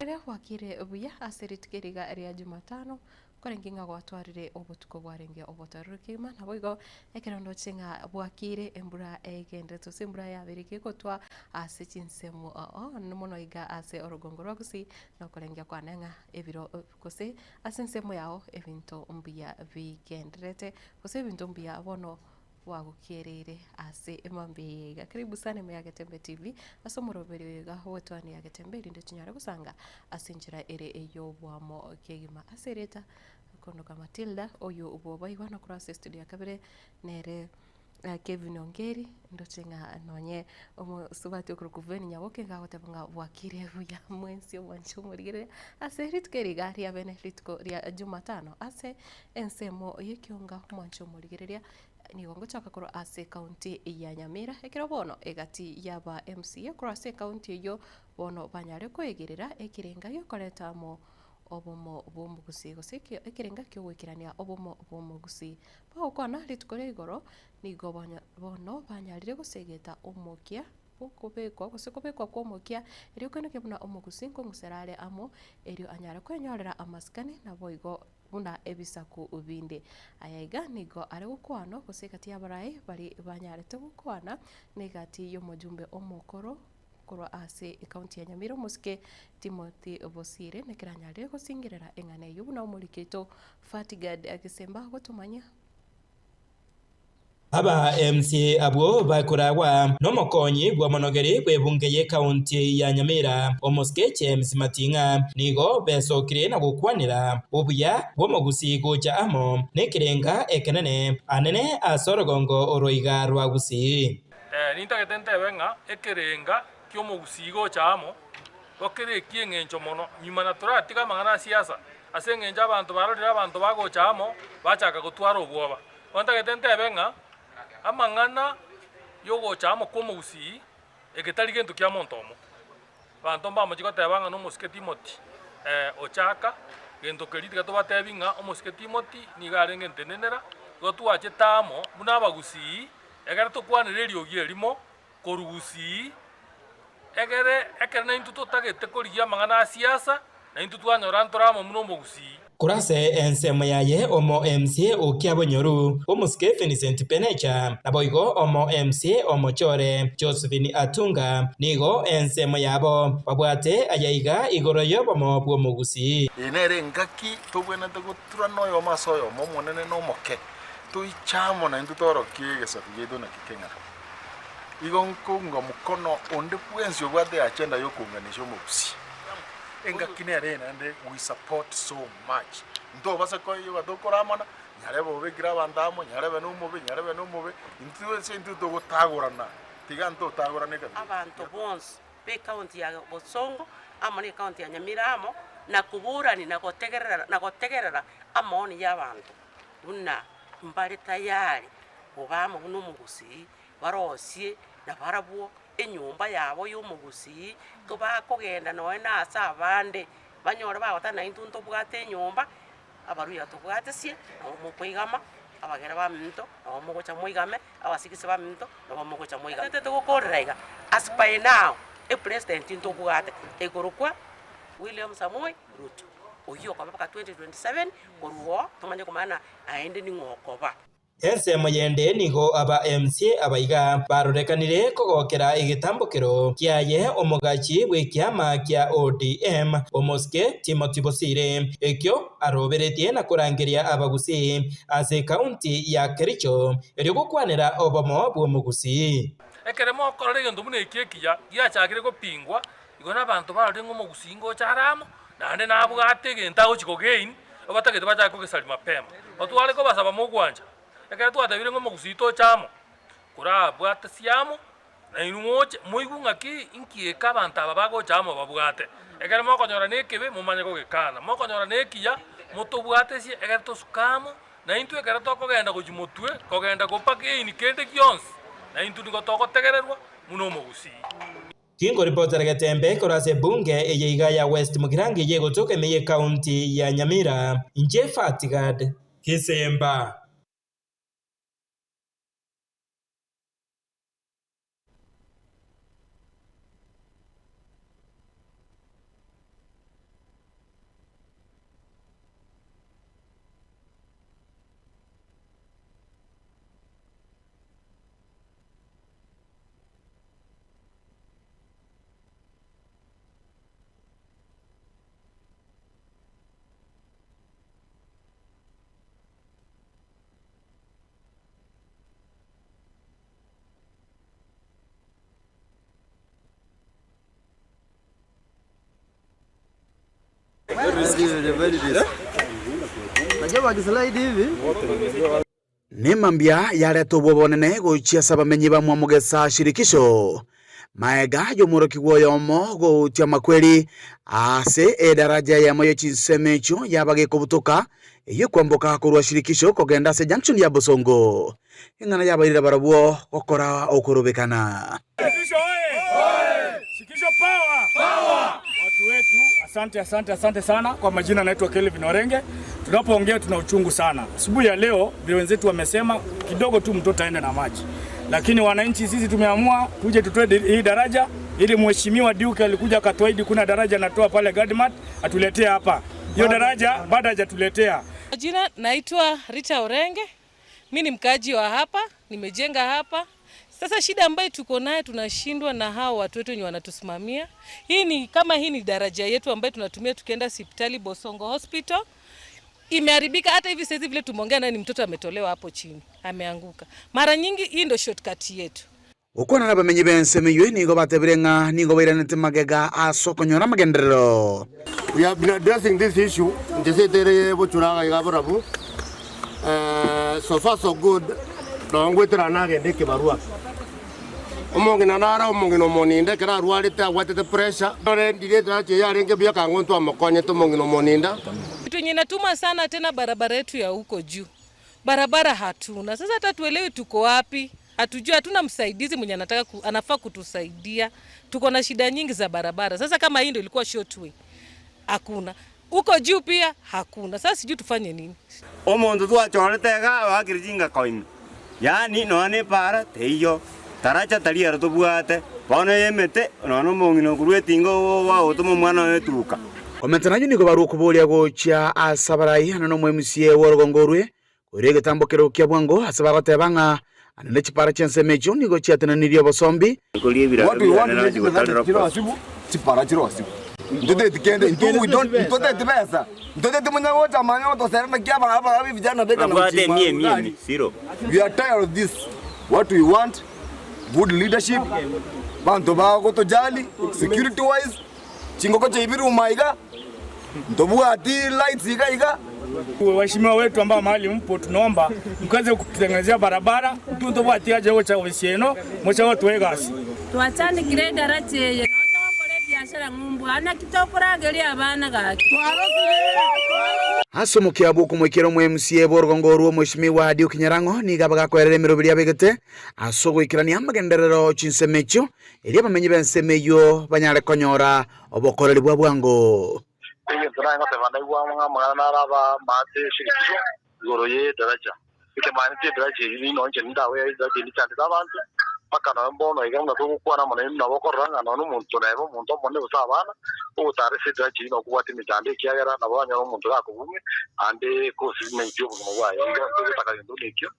Omorigereria bwakire buya ase rituko eri iga ria Jumatano, nkorenge ng'a gwatwarire obotuko bwarenge obotoereru kegima, naboigo ekero ndoche ng'a bwakire embura egenderete gose embura yabeire gegotwa ase chinsemo oo mono iga ase orogongo rwa Gusii, nokorengea kwane ng'a ebiro gose ase ensemo yao ebinto mbuya bigendererete gose ebinto mbuya bono. Bwagokiereire ase emambia eye iga. Karibu sana ime ya Getembe TV ase omoroberi oyo iga bw'etwani ya Getembe erinde tonyare gosanga ase enchera ere ey'obwamo kegima. Ase erieta okondoka Matilda oyo bw'oboigwa nokorwa ase estudio ya kabere nere Kevin Ongeri ndoche ng'a nonye omosubati okorokwa Veni Nyaboke iga agoteba ng'a bwakire buya mwensi omwanche omorigereria ase rituko eri iga ria bene rituko ria Jumatano ase ensemo y'ekionga omwanche omorigereria Nigo ngochaka korwa ase ekaunti ya Nyamira, ekero bono egati y'aba MCA korwa ase ekaunti eyio bono banyare koegerera ekerenga giokoreta amo obomo bw'omogusii gose ekerenga kiogoikerania obomo bw'omogusii. Bagokwana rituko ria igoro nigo bono banyarire gosegeta omokia bw'okobekwa gose kobekwa kw'omokia erio koinokia buna omogusii nkong'usera are amo erio anyare kwenyorera amasikani naboigo buna ebisaku binde. Aya iga nigo are gokwanwa gose egati y'abarai baria banyarete gokwana na egati y'omojumbe omokoro korwa ase ekaunti ya Nyamira omosike Timothy Bosire nekero anyarire gosingerera eng'ana eyio buna omoriki oito Fatigard Gesemba agotomanyia. Aba MCA abwo bakoragwa nomokonyi bw'omonogeri bw'ebunge y'ekaunti ya Nyamira, Omosike James Mating'a, nigo besokire na gokwanera obuya bw'omogusii gocha amo nekerenga ekenene anene ase orogongo oroiga rwa Gusii. Nintagete ntebe ng'a ekerenga ki'omogusii gocha amo gokere eki'engencho mono, nyuma na toratiga amang'ana a siasa, ase engencho abanto barorire abanto bagocha amo bachaka gotwara obwoba. Bono ntagete ntebe ng'a amang'ana y'ogocha amo kw'omogusii eke tari gento kia monto omo. Abanto mbamochie goteba ng'a nomosike Timothy ochaka gento keria tiga tobatebi ng'a omosike Timothy nigo arenge ntenenera, igo twachete amo buna abagusii ekero tokwanera eriogi erimo korwa gusii, egere ekero naintwe totagete korigia amang'ana a siasa, naintwe twanyora ntore amo buna omogusii. Korwa ase ensemo yaye omo MCA o Kiabonyoru, omosike Vincent Penecha, naboigo omo MCA omochore Josephine Atunga, nigo ensemo yabo babwate ayaiga igoro y'obomo bw'omogusii. Eye nere engaki tobwenerete goturana oyomo ase oyomo, omonene na omoke, toiche amo naintwe torokie egesaku giaito naki keng'ana. Igo nkounga mokono onde bwensi obwate agenda y'okounganisha omogusii. Engaki nere eye naende we support so much. Ntobasa koiyoka tokoramana, nyarebe obekire abanto amo, nyarebe na omobe, nyarebe na omobe, intwe ase intwe togotagorana, tiga ntotagorane kabisa. Abanto bonsi b'ecounty ya Bosongo amo ne ecounty ya Nyamira amo, na koborania na gotegerera na gotegerera amaoni y'abanto buna mbare tayari koba amo buna omogusii, barosie nabarabwo enyomba yabo y'omogusii, tobakogenda nonya na ase abande, banyore bagoteba naintwe ntobwate enyomba, abaruya tobwatesie, nabo mokoigama, abagere baminto nabo mogocha moigame, abasigisi baminto nabo mogocha moigame. Totete gokorera iga, as by now, epresident ntobwate, ekorokwa William Samoei Ruto, oyio okoba mpaka 2027, korwa oo tomanye komanya na naende ning'o okoba. Ensemo yende nigo aba MCA abaiga barorekanire kogokera egetambokero kiaye omogachi bw'ekiama kia ODM omosike Timothy Bosire ekio aroberetie na korangeria abagusii ase ekaunti ya Kericho erio gokwanera obomo bw'omogusii. Ekero mokorora egento buna eki ekiya giachakire gopingwa, igo nabanto barorire ng'a omogusii ngocha are amo, Naende nabwate egento agochia kogain, abatagete bachake kogesaria mapema. Otware kobasaba mogwancha, ekero twatebire ng'a omogusii toche amo, korabwate siamo, nainwe moche moigwe ng'aki inki eke abanto aba bagocha amo babwate. Ekero mokonyora na ekebe momanye kogekana, mokonyora na ekiya motobwatesie ekero tosuke amo, naintwe ekero tokogenda gochia motwe, kogenda gopagain kende gionsi, naintwe nigo togotegererwa buna omogusii. Tinkoripotera getembe korwa ase ebunge eye iga ya West Mugirango eye egotoka ime y'ecounty ya Nyamira. Inche Fatigad Kisemba. Nemambia yareta obwobonene gochia ase abamenyi ba Mwamogesa Shirikisho, maega y'omworokigwa oyomo gotia amakweri ase edaraja eyemo ye chinsemo echio yaba gekobutoka, eyio ekwamboka korwa Shirikisho kogenda ase junction ya Bosongo. Eng'ana yabairire barabwo gokora okorobekana. Shirikisho oye! Shirikisho power! Power! Watu wetu, asante asante asante sana. Kwa majina naitwa Kelvin Orenge. Tunapoongea tuna uchungu sana. Asubuhi ya leo vile wenzetu wamesema kidogo tu mtoto aende na maji, lakini wananchi sisi tumeamua tuje tutoe hii daraja ili mheshimiwa Duke alikuja akatuahidi kuna daraja anatoa pale Gadmat atuletee hapa. Hiyo daraja bado hajatuletea. Jina naitwa Rita Orenge. Mi ni mkaaji wa hapa, nimejenga hapa. Sasa shida ambayo tuko nayo tunashindwa na hao watu wetu wenye wanatusimamia. Hii ni kama hii ni daraja yetu ambayo tunatumia tukienda hospitali Bosongo Hospital. Imeharibika hata hivi saizi vile tumeongea naye ni mtoto ametolewa hapo chini, ameanguka. Mara nyingi hii ndio shortcut yetu. Gokwana nabamenyi b'ensemo eyio nigo batebire ng'a nigo bairanete magega ase okonyora amagenderero. We have been addressing this issue inche setere bochura iga borabu so far so good nonye ngwetera nagenda ekebarua omong'ina naro omong'ina omoninda ekero arwarete abwatete pressure ore ndire edaracha eye yarenge buya kang'o ntwamokonyete omong'ina omoninda. Kitu yenye inatuma sana tena barabara yetu ya huko juu barabara hatuna. Sasa hata tuelewi tuko wapi, hatujui, hatuna msaidizi mwenye anataka ku, anafaa kutusaidia. Tuko na shida nyingi za barabara. Sasa kama hii ndio ilikuwa short way, hakuna huko juu pia hakuna. Sasa sijui tufanye nini. Omonto twachorete iga oakire chingako ime, yaani nonya na epaara teiyo, taracha tari ero tobwate, bono eyemete nonya na omong'ina okorwa etinga ogoa omwana oye etuka. Komenta nayio nigo barua okoboria gochia ase abarai ane nomoemusie bw'orogongo orwe, koira egetambo keria kia bwango ase bagoteba ng'a ane ne chipara chi'ensemo echio nigo chiatenenirie obosombi. What we want is chipara chirosiwe ntoteti kende intwe we don't ntoteti besa ntoteti munya gocha manya gotosera naki aba aba vijana beka na Babwate emia emia ime, zero. We are tired of this what we want good leadership banto bagotojali security wise Chingoko chiaibirwe iga, ntobwati lights iga iga. Waheshimiwa wetu ambao mahali mpo, tunaomba mkaweze kututengenezea barabara intwe ntobwati haja yogocha ofisi eno moche gotoa egasi. Twachandekire edaracha eye, nao togokora ebiashara ng'umbu aa, naki tokorageria abana gaki? Ase omokia bw'okomoikera omo-MCA bw'orogongo orwo Omweshimiwa Duke Nyarang'o nigo abagakoerera emeroberi abegete ase ogoikerania amagenderero chinsemo echio Erio abamenyi b'ensemo eyio banyare konyora obokoreri bwa bwango. Egento naye ngoteba ndaigwa ng'a amang'ana naro aba amaate eshirikisho igoro y'edaraja. Ekemaaneti edaraja eyio nino inche nindawe edaraja eyio nichandete abanto, mpaka nonya mbono iga buna togokwana amo nainwe nabo okorora ng'a nonya omonto nebe omonto omonene gose abana, ogotara ase edaraja eyio nokobwata emechando ekiagera nabo banyora omonto gakobumia naende kosimenti obogima bwaye. Igo ntogotaka gento buna ekio,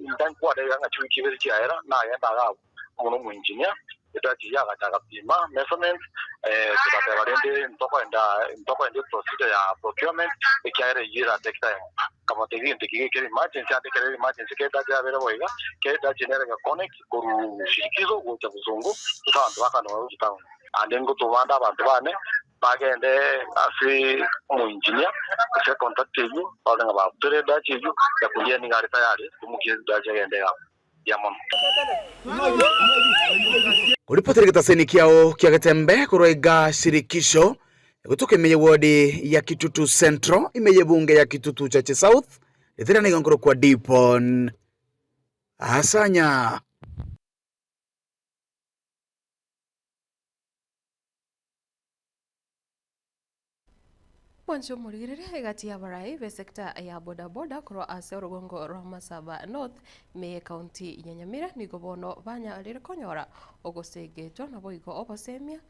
intankwane iga ng'a chiwiki ibere chiaera nagenda iga abwo. amo nomoengineer, edachi eyio agacha agapima measurements, togateba rende ntokoenda ntokoenda eprocedure ya procurement ekiagera eyio era take time. Nkamotebia egento eke gekere emergency ande ekero ere emergency ekero edachi yabere bo iga, ekero edachi nere egeconnect korwa Shirikizo gocha Bosongo, gose abanto bakanora gochia town. Ande ngotoma ande abanto bane bagende ase omoengineer gose econtact eyio barore ng'a babutoire edachi eyio, Nyakundi nigo are tayari komokia edachi egende iga abwo. Mbuya mono. Koripotera egetaseni kiao kia Getembe korwa iga Shirikisho, egotoka ime ye ward ya Kitutu Central ime y'ebunge ya Kitutu Chache South, ritera nigo nkorokwa Dipon Asanya. Mwanche omorigereria egati y'abarai b'esecta ya boda boda korwa ase orogongo rwa Masaba North ime y'ecounty ya Nyamira nigo bono banyarire konyora ogosegetwa naboigo obosemia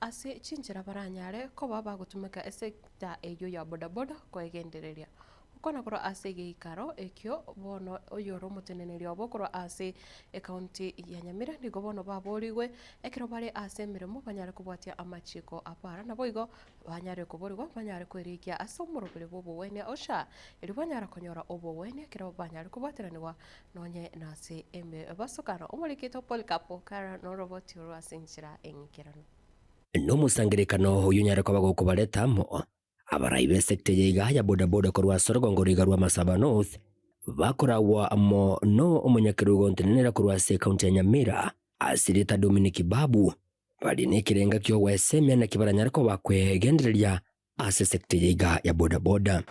ase chinchera baranyare koba bagotumeka esecta eyio ya boda boda koegendereria. Gokwana korwa ase egeikaro ekio bono oyore omoteneneri obo korwa ase ecounty ya Nyamira nigo bono baborigwe ekero bare ase emeremo banyare kobwatia amachiiko a para naboigo banyare koborigwa banyare kwerikia ase omoroberi bw'obogwenia osha erio banyare konyora obogwenia ekero banyare kobwateranigwa nonye nase emebasokano. Omorikito Polycarp Okara noroboti orwo ase enchera eng'ikeranu. Nomosangererekano oyio onyare koba gokobareta amo. Abarai b'esecta eye iga ya bodaboda korwa ase orogongo roiga rwa Masaba North bakoragwa amo no omonyakerogo ontenenera korwa ase ekaunti ya Nyamira ase erieta Dominic Babu bare nekerenga ki'ogwesemia naki baranyare koba kwegendereria ase esecta eye iga ya bodaboda.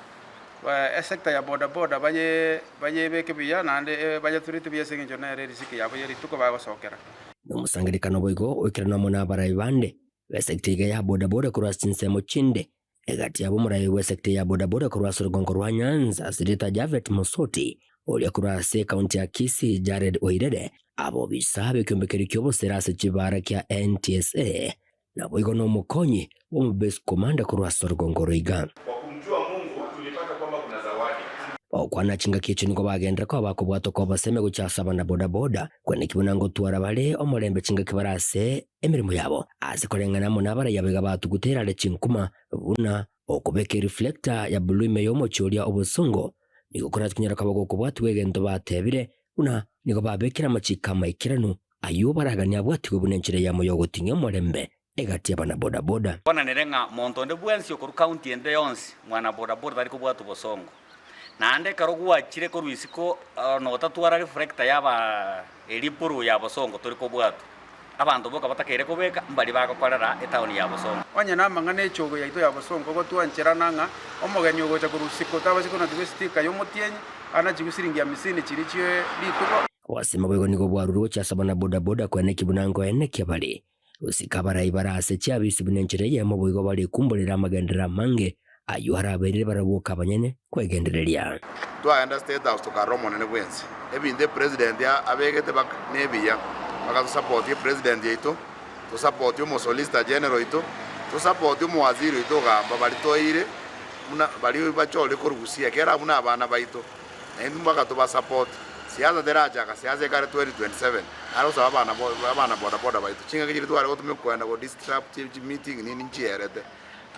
Esecta ya bodaboda baye bayebeke buya naende bayeturete buya ase eng'encho nere erisiki yabo ye rituko bagosokera. Nomosangererekano boigo oikeranwe amo nabarai bande b'esecta iga ya bodaboda korwa ase chinsemo chinde Egati yabo omorai bw'esecta ya bodaboda korwa ase orogongo rwa Nyanza ase rieta Japhet Mosoti, oria korwa ase ekaunti ya Kisii Jared Oirere, abobisa b'ekiombe keria ki'obosera ase chibaara kia NTSA, naboigo nomokonyi bw'omobesi commander korwa ase orogongo oro iga. Kwa kumjua Mungu tulipata kwamba kuna zawadi. Okwana chingaki echio nigo bagenderera koba bakobwata okobaseme gochia ase abana bodaboda, kweneki buna ngotwara bare omorembe chingaki bare ase emeremo yabo, ase koreng'ana amo nabaraiyo abaiga batugutera are chinkuma, buna okobeka ereflector ya blue ime y'omochie oria obosongo, nigo korachie konyara koba gokobwatigwa egento batebire, buna nigo babekire amachiko amaikeranu ayio baraganie abwatigwe buna enchera eyemo y'ogoting'ia omorembe egati y'abana bodaboda. Bono nere ng'a monto onde bwensi okorwa county ende yonsi, mwana bodaboda tari kobwatwa bosongo. Naende ekero gwachire korwa isiko notatwara reflector yaba eria blue ya bosongo tori kobwatwa. Abanto boka batakeire kobeka mbari bagokorera etown ya bosongo. Onye namang'ana echogo yaito ya bosongo gotwancherana ng'a omogeni ogocha korwa isiko tabasi konatigwa estika y'omotienyi, anachigwe siringi hamsini chiria chie rituko. Obosemi boigo nigo bwarurwe gochia ase abana bodaboda koenekia buna nkoenekia bare Gosika abarai bare ase chiabisi buna enchera eyemo boigo barekumborera amagenderero amange ayio arabairire barabwo abanyene kwegendereria. Twagenda State House tokarora omonene bwensi, ebinto epresident abegete nebiya, mpaka tosapotie epresident yaito, tosapotie omosolicitor general oito, tosapotie omowaziri oito ogamba baria toire buna baria bachorire korwa Gusii ekero abwo nabana baito. Naintwe mpaka tobasapoti. Siasa terachaka, siasa ekare 2027. Nare gosaba abana bo abana boda boda baito, chingaki chiria tware gotumia kogenda go disrupt chi meeting nini nchierete.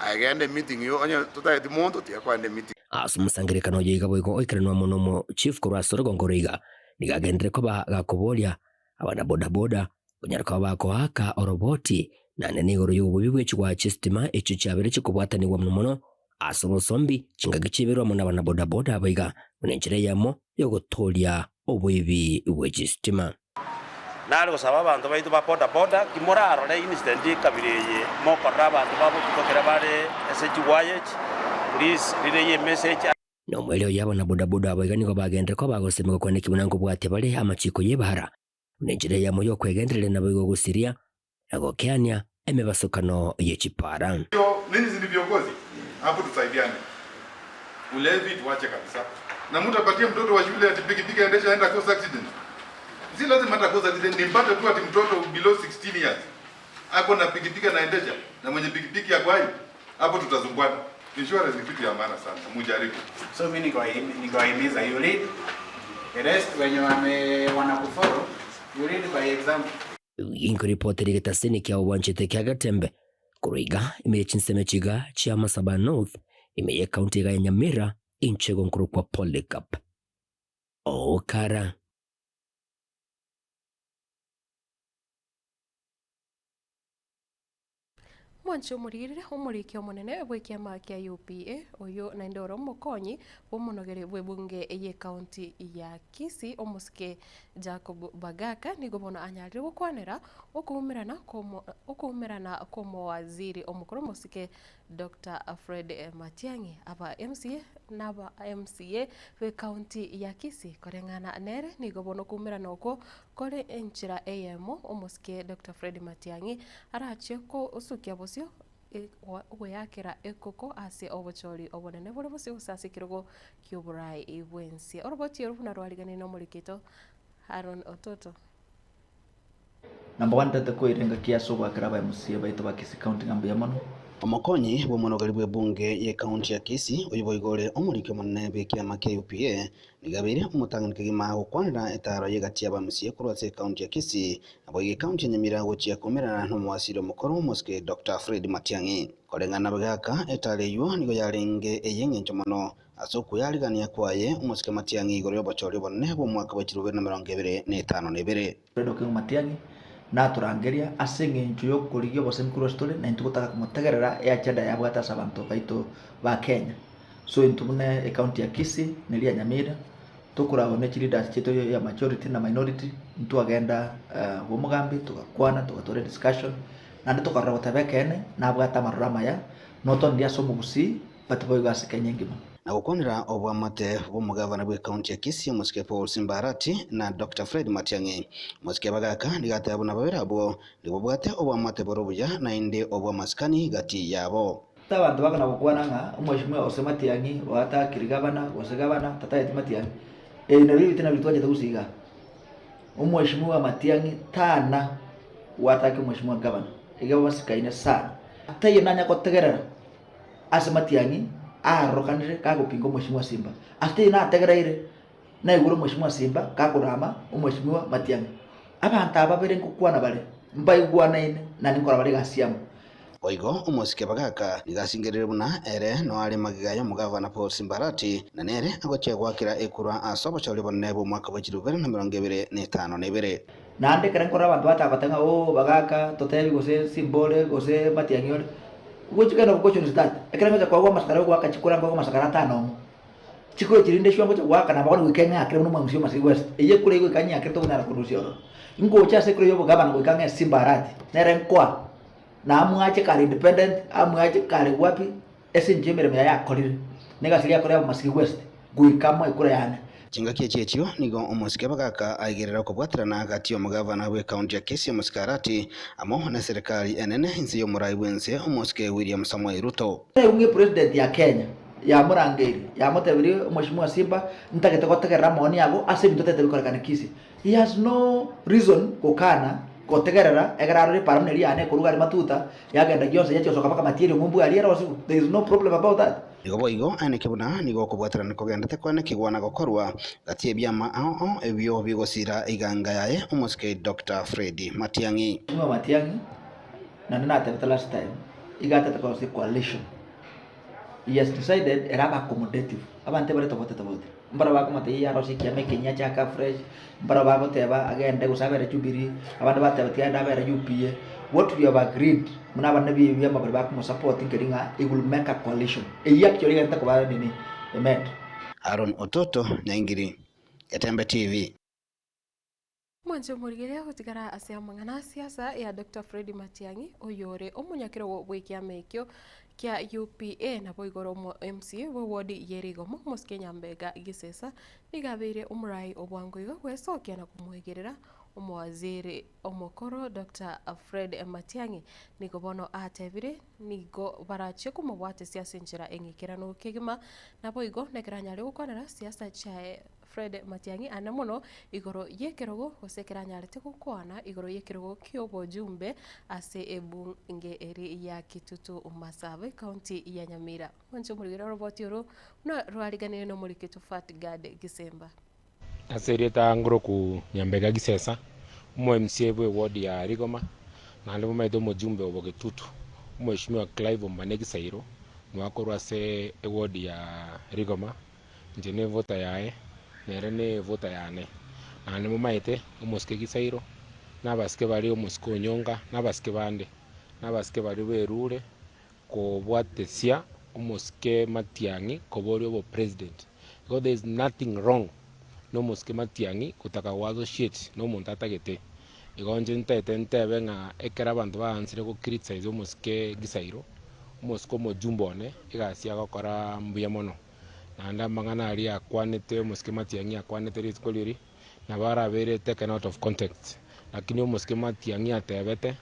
Aye genda emeeting iywo onye totageti monto tiga kogenda emeeting. Ase omosangererekano oyo iga boigo oikeranwe amo nomo chief korwa ase orogongo oro iga, nigo agenderere koba gakoboria abana boda boda konyara koba bakoaka oroboti naende nigoro y'obobe bwe chigwa chi'esitima echio chiabeire chikobwatanigwa mono mono ase obosombi chingaki chiberwe amo nabana boda boda aba iga buna enchera eyemo y'ogotooria oboibi bwe chisitima. Nare gosaba abanto baito ba boda boda, ki morarore incident ekabira eye mokorora abanto ba botuko ekero bare ase chigwaya echi, please relay emessage. Na omoerio oye abana boda boda abo iga nigo bagenderera koba bagosemigwa kwane ki buna nkobwatia bare amachiko y'ebara, buna enchera eyemo y'okwegendereria naboigo gosiria na gokeania emebasokano ye chipara. Ninyi si ni viongozi? Hapo tusaidiane. Ulevi tuache kabisa. Na mtu apatie mtoto wa shule ati pikipiki aendesha aenda cause accident. Si lazima hata cause accident, nimpate tu ati mtoto below 16 years. Ako na pikipiki anaendesha na mwenye pikipiki ako hai. Hapo tutazungwana. Insurance ni kitu ya maana sana. Mujaribu. So mi nikawahimiza you lead the rest wenye wame wanakufollow you lead by example. Inkoripotera egetaseni kia obwanchete kia Getembe korwa iga ime ye chinsemo chiga chia Masaba North ime ye county iga ya Nyamira inche igo nkorokwa Polycarp Okara. Mwanche omorigerere omoriki omonene bw'ekiama kia UPA, oyio naende ore omokonyi bw'omonogeri bw'ebunge y'ecounty ya Kisii omosike Jacob Bagaka nigo bono anyarire gokwanera okoumerana kwomo okoumerana kw'omowaziri omokoro omosike Doctor Fred Matiang'i aba MCA na aba MCA b'ecounty ya Kisii koreng'ana nere nigo bono okoumerana okwo Kore enchera eyemo omosike Doctor Fred Matiang'i arachie gosukia bosio ogoyakera ekoko ase obochori obonene bore bosio gose ase ekerogo ki'oborai bw'ense. Oroboti oru buna rwariganire nomorikito Aaron Ototo. Number one ntete koira engaki ase ogoakera aba MCA baito ba Kisii County ng'a mbuya mono. Omokonyi bw'omonogeri bw'ebunge y'ecounty ya Kisii, oyio boigo ore omoriki omonene bw'ekiama kia UPA, Nigo abeire omotang'ani kegima gokwanera etaaro y'egati y'abamusie korwa ase ekaunti ya Kisii, naboigo ekaunti ya Nyamira gochia koumerana nomowasiri omokoro omosike Doctor Fred Matiang'i. Koreng'ana nabagaka, etaaro eyio nigo yarenge ey'engencho mono ase okweyarigania kwaye omosike Matiang'i igoro y'obochori obonene bw'omwaka bwe chirubere na emerongo ebere na etano na ebere. Fred Okengo Matiang'i Natorangeria ase eng'encho y'okorigia obosemi korwa ase tore, na intwe gotaka komotegerera eagenda yabwate ase abanto baito ba Kenya. So intwe buna ecounty ya Kisii na eria ya Nyamira, tokoragwa ne chileaders chiaito ya majority na minority, ntwagenda bwa omogambi togakwana togatwara ediscussion, naende tokarora goteba ekeene nabwate amaroro amaya, notoneria ase omogusii but boigo ase Kenya engima. Na gokwanera obwamate bw'omogavana bw'ecounty ya Kisii omosike Paul Simba Arati na Doctor Fred Matiang'i. Omosike Bagaka nigo ateba buna babere abwo nigo babwate obwamate bore obuya naende obw'amasikani gati yabo. Abanto bakona gokwana ng'a omweshimiwa gose Matiang'i oatakire gavana gose gavana tatageti Matiang'i, ebi nabio ebitina biria twachete gose igaa. Omweshimiwa Matiang'i tana gwataka omweshimiwa gavana, iga babasikaine sana. Taiyo nanya gotegerera ase Matiang'i arokanire gagopinga omweshimiwa Simba. Ase taiyo nategereire naigure omweshimiwa Simba gakorama omweshimiwa Matiang'i. Abanto aba babere ngokwana bare, mbaigwanaine naende nkora bare egasi amo. Boigo omosike Bagaka nigo asingerire buna ere noare are magega y'omogavana Paul Simbarati, na nere agochia goakera ekura ase obochori obonene bw'omwaka bwe chilifu bibere na emerongo ebere na etano na ebere. Naende ekero nkorora abanto batagoteba ng'a oo Bagaka totebi gose Simba ore gose Matiang'i ore, which kind of question is that? Ekero ngocha koegwa amasakara yogoaka chikura nkoegwa amasakara atano omo. Chikura echi rinde echio ngocha goaka nabo bono goika ng'akere buna omong'usi o Masii West. Eyio ekura eyio goika nyakere tokonyara korusia ororo. Ngocha ase ekura y'obogavana goika ng'e Simba Arati, nere nkoa, na amwache kare independent, amwache kare wapi, ase eng'encho y'emeremo yaye akorire, na egasi eria akorire aba Masii West, goika amoe ekura yane. Chingaki echi echio nigo omosike Bagaka aigerera okobwaterana gati y'omogavana bw'ecounty ya Kisii omosike Arati amo neserikari enene inse y'omorai bw'ense omosike William Samoei Ruto. Naigwe ng'a epresident ya Kenya yamorangeirie yamotebirie omweshimiwa Simba ntagete gotegerera amaoni ago ase ebinto otagete bikorekane Kisii. He has no reason gokana gotegerera ekero arore eparliament eria yane ekoruga aria matuta yagenda gionsi yachia gosoka mpaka matieri omombu aria ere osibu there is no problem about that. Igo boigo aeneke buna nigo okobwaterana kogendete koenekigwa na gokorwa gati y'ebiama ao ao ebio bigosiira iganga yaye omosike Doctor Fred Matiang'i. Mheshimiwa Matiang'i naende natebete last time iga atete korosia ecoalition he has decided ere abe accommodative abanto ebare tofauti tofauti mbaro bakomotebia arosie ekiama ekenyia achake afresh mbaro bagoteba agende gose abere Jubilee abande bateba tiga agende abere UPA what we have agreed buna abande bi ebiama baria bakomosupport nkeri ng'a he will make a coalition eyio actually egente koba nini emet. Aaron Ototo, Nyaingiri, Getembe TV. Mwanche omorigereria gotigara ase amang'ana a siasa ya Doctor Freddy Matiang'i oyore omonyakerogo bw'ekiama ekio kia UPA naboigo ore omo MCA bwe ward ye Rigomo omosike Nyambega Gisesa nigo abeire omorai obwango iga gwesokia na komoegerera omowaziri omokoro Doctor Fred Matiang'i nigo bono atebire nigo barachie komobwatesia ase enchera eng'ikeranu kegima naboigo nekero anyare gokwanera siasa chiaye Fred Matiang'i ane mono igoro y'ekerogo gose ekero anyarete gokwana igoro y'ekerogo ki'obojumbe ase ebunge eri ya Kitutu Masaba ecounty ya Nyamira. Mwanche omorigere oroboti oro buna rwariganire nomoriki Tufat Gad Gisemba. Ase erieta ngoroku Nyambega Gisesa, omo MCA bwe ward ya Rigoma, naende momanyete omojumbe o Bogetutu, omweshimiwa Clive Omane Gisairo, mwakorwa ase eward ya Rigoma. Inche nevota yaye, nere nevota yane. Naende momaete omosike Gisairo, na abasike baria omosike Onyonka, na abasike bande, na abasike baria berure kobwatesia omosike Matiang'i koboria obopresident. Igo there is nothing wrong na omosike Matiang'i gotaka go associate na omonto atagete. Igo inche ntaete ntebe ng'a ekero abanto baansire go criticize omosike Gisairo, omosike omojumbe one, egasi agokora mbuya mono. Naende amang'ana aria akwanete omosike Matiang'i akwanete rituko riria, nabo arabeire taken out of context. Lakini omosike Matiang'i atebete,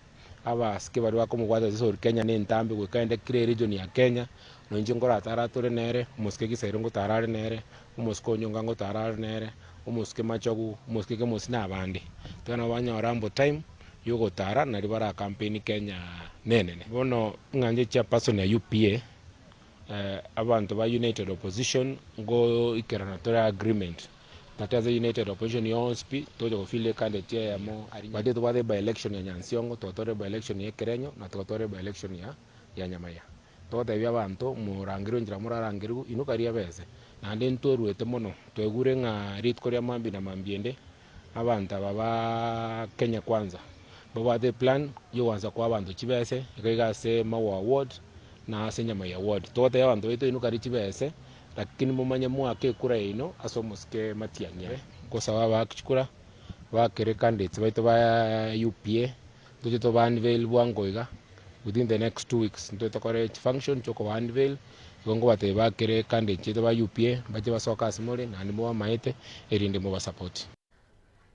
abasike baria bakomobwata ase Sori Kenya na entambe goika ende kera eregion ya Kenya, noinche nkoratara tore nere, omosike Gisairo ngotara are nere, omosike Onyonka ngotara are nere, omosike Machogu, omosike Kemosi na abande. Tiga nabo banyore ample time yogotara nario bara campaign Kenya nenene. Bono ng'a inche chairperson ya UPA, Abanto ba United Opposition ngoikerana tore agreement gati ase United Opposition yonsi pi togocha go field ecandidate eyemo but tobwate by election ya Nyansiongo, twatwarire by election ya Ekerenyo na twatwarire by election ya ya Nyamaya. Togotebia abanto morangerwe enchera morarangerwe inwe karia ebese naende ntweruete mono twaigure ng'a rituko ria mambia na mambia ende abanto aba ba Kenya Kwanza Mbabwate eplan yogoansa koa abanto chibese, iga iga ase Maua ward na ase Nyamai ward. Togotebia abanto baito inwe karia chibese, lakini momanye moake ekura yaino ase omosike Matiang'i. Nkosaba abaaki chikura, bakere candidates baito ba UPA, ntoche toba unveil bwango iga, within the next 2 weeks ntoche tokore chifunction chiokoba unveil, igo nkobatebia bakere candidates chiaito ba UPA, mbache basoke ase more naende mobamaete erinde mobasupport.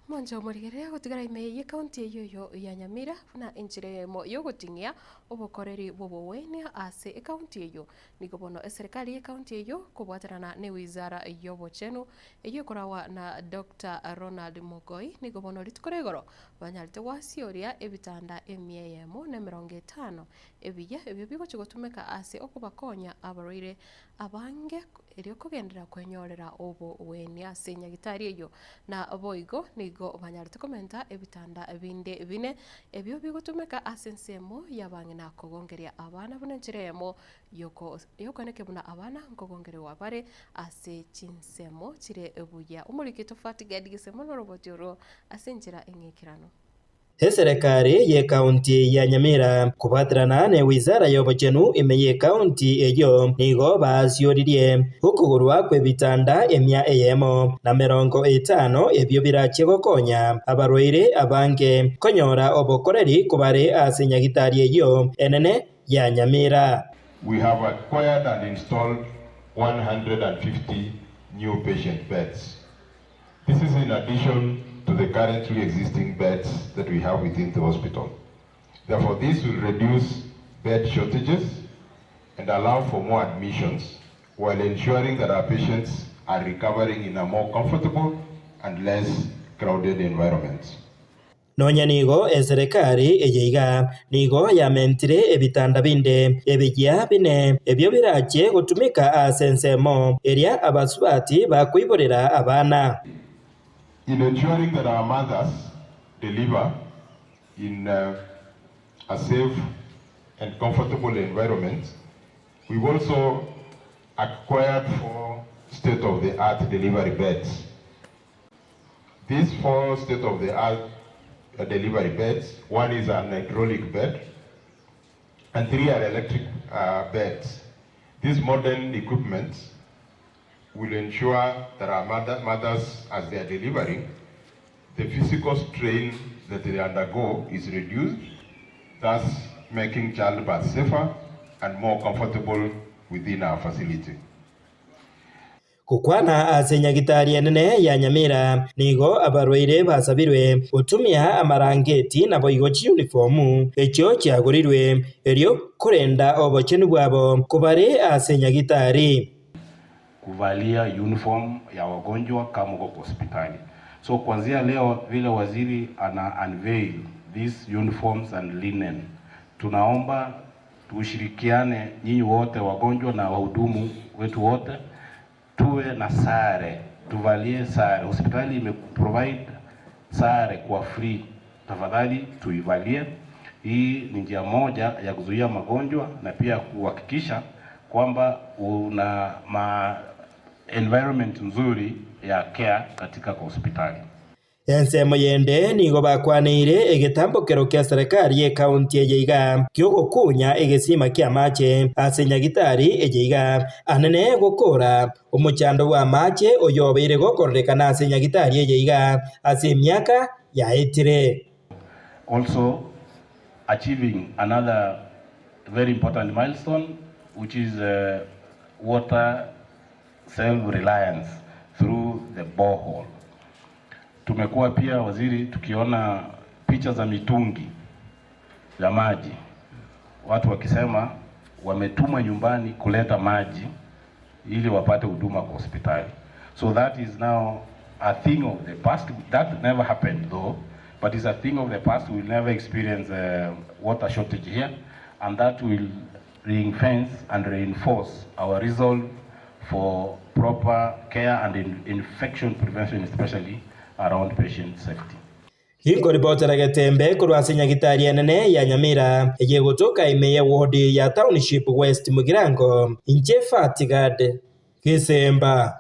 Omonto omorigereria agotigara ime y'ekaunti eyio eyio ya Nyamira buna enchera eyemo y'ogoting'ia obokoreri bw'obogwenia ase ekaunti eyio. Nigo bono eserekari y'ekaunti eyio kobwaterana ne wizara y'obochenu eyio ekoragwa na Doctor Ronald Mogoi nigo bono rituko ria igoro banyarete gwasioria ebitanda emia eyemo na emerongo etano ebiya ebio bigochi gotumeka ase okobakonya abarwaire abange erio kogenderera kwenyorera obogwenia ase nyagitari eyio. Na boigo nigo banyarete komenta ebitanda binde bine, ebio bigotumeka ase ensemo y'abang'ina kogongeria abana buna enchera eyemo y'okoenekia buna abana nkogongerigwa bare ase chinsemo chire buya. Omoriki tofauti Gad Gisemo noroboti orwo ase enchera eng'ekeranu. Eserekari y'ekaunti ya Nyamira kobwaterana ne wizara y'obochenu ime y'ekaunti eyio nigo baasioririe okogorwa kw'ebitanda emia eyemo na merongo etano ebio birachie gokonya abarwaire abange konyora obokoreri kobare ase nyagitari eyio enene ya Nyamira. We have acquired and installed 150 new patient beds. This is in addition to the currently existing beds that we have within the hospital. Therefore, this will reduce bed shortages and allow for more admissions while ensuring that our patients are recovering in a more comfortable and less crowded environment. Nonya nigo eserekari eye iga nigo yamentire ebitanda binde ebiya bine, ebio birachie gotumeka ase ensemo eria abasubati bakoiborera abana. In ensuring that our mothers deliver in a safe and comfortable environment, we've also acquired 4 state-of-the-art delivery beds. These 4 state-of-the-art delivery beds, one is an hydraulic bed and 3 are electric beds. These modern equipment will ensure that our mothers, as they are delivering, the physical strain that they undergo is reduced, thus making childbirth safer and more comfortable within our facility. Gokwana ase nyagitari enene ya Nyamira nigo abarwaire basabirwe gotumia amarangeti naboigo chiunifomu echio chiagorirwe erio korenda obochenu bwabo kobare ase nyagitari. Kuvalia uniform ya wagonjwa kama uko kwa hospitali. So kuanzia leo vile waziri ana unveil these uniforms and linen, tunaomba tushirikiane nyinyi wote wagonjwa na wahudumu wetu wote, tuwe na sare, tuvalie sare. Hospitali imeprovide sare kwa free, tafadhali tuivalie. Hii ni njia moja ya kuzuia magonjwa na pia kuhakikisha kwamba una ma environment nzuri ya care katika kwa hospitali. Ensemo yende nigo bakwaneire egetambokero kia serikali y'ekaunti eye iga kiogokunya egesima kia amache ase nyagitari eye iga anene gokora omochando bwa amache oyobeire gokorerekana ase nyagitari eye iga ase emiaka yaetire. Also achieving another very important milestone, which is water self-reliance through the borehole. Tumekuwa pia waziri tukiona picha za mitungi ya maji, watu wakisema wametumwa nyumbani kuleta maji ili wapate huduma kwa hospitali. So that is now a thing of the past. That never happened though, but it's a thing of the past. We'll never experience water shortage here, and that will ring-fence and reinforce our resolve for proper care and infection prevention, especially around patient safety. Inkoribotera getembe korwa ase nyagitari enene ya Nyamira eye gotoka ime ya ward ya Township West Mugirango inche Fatigad Gisemba.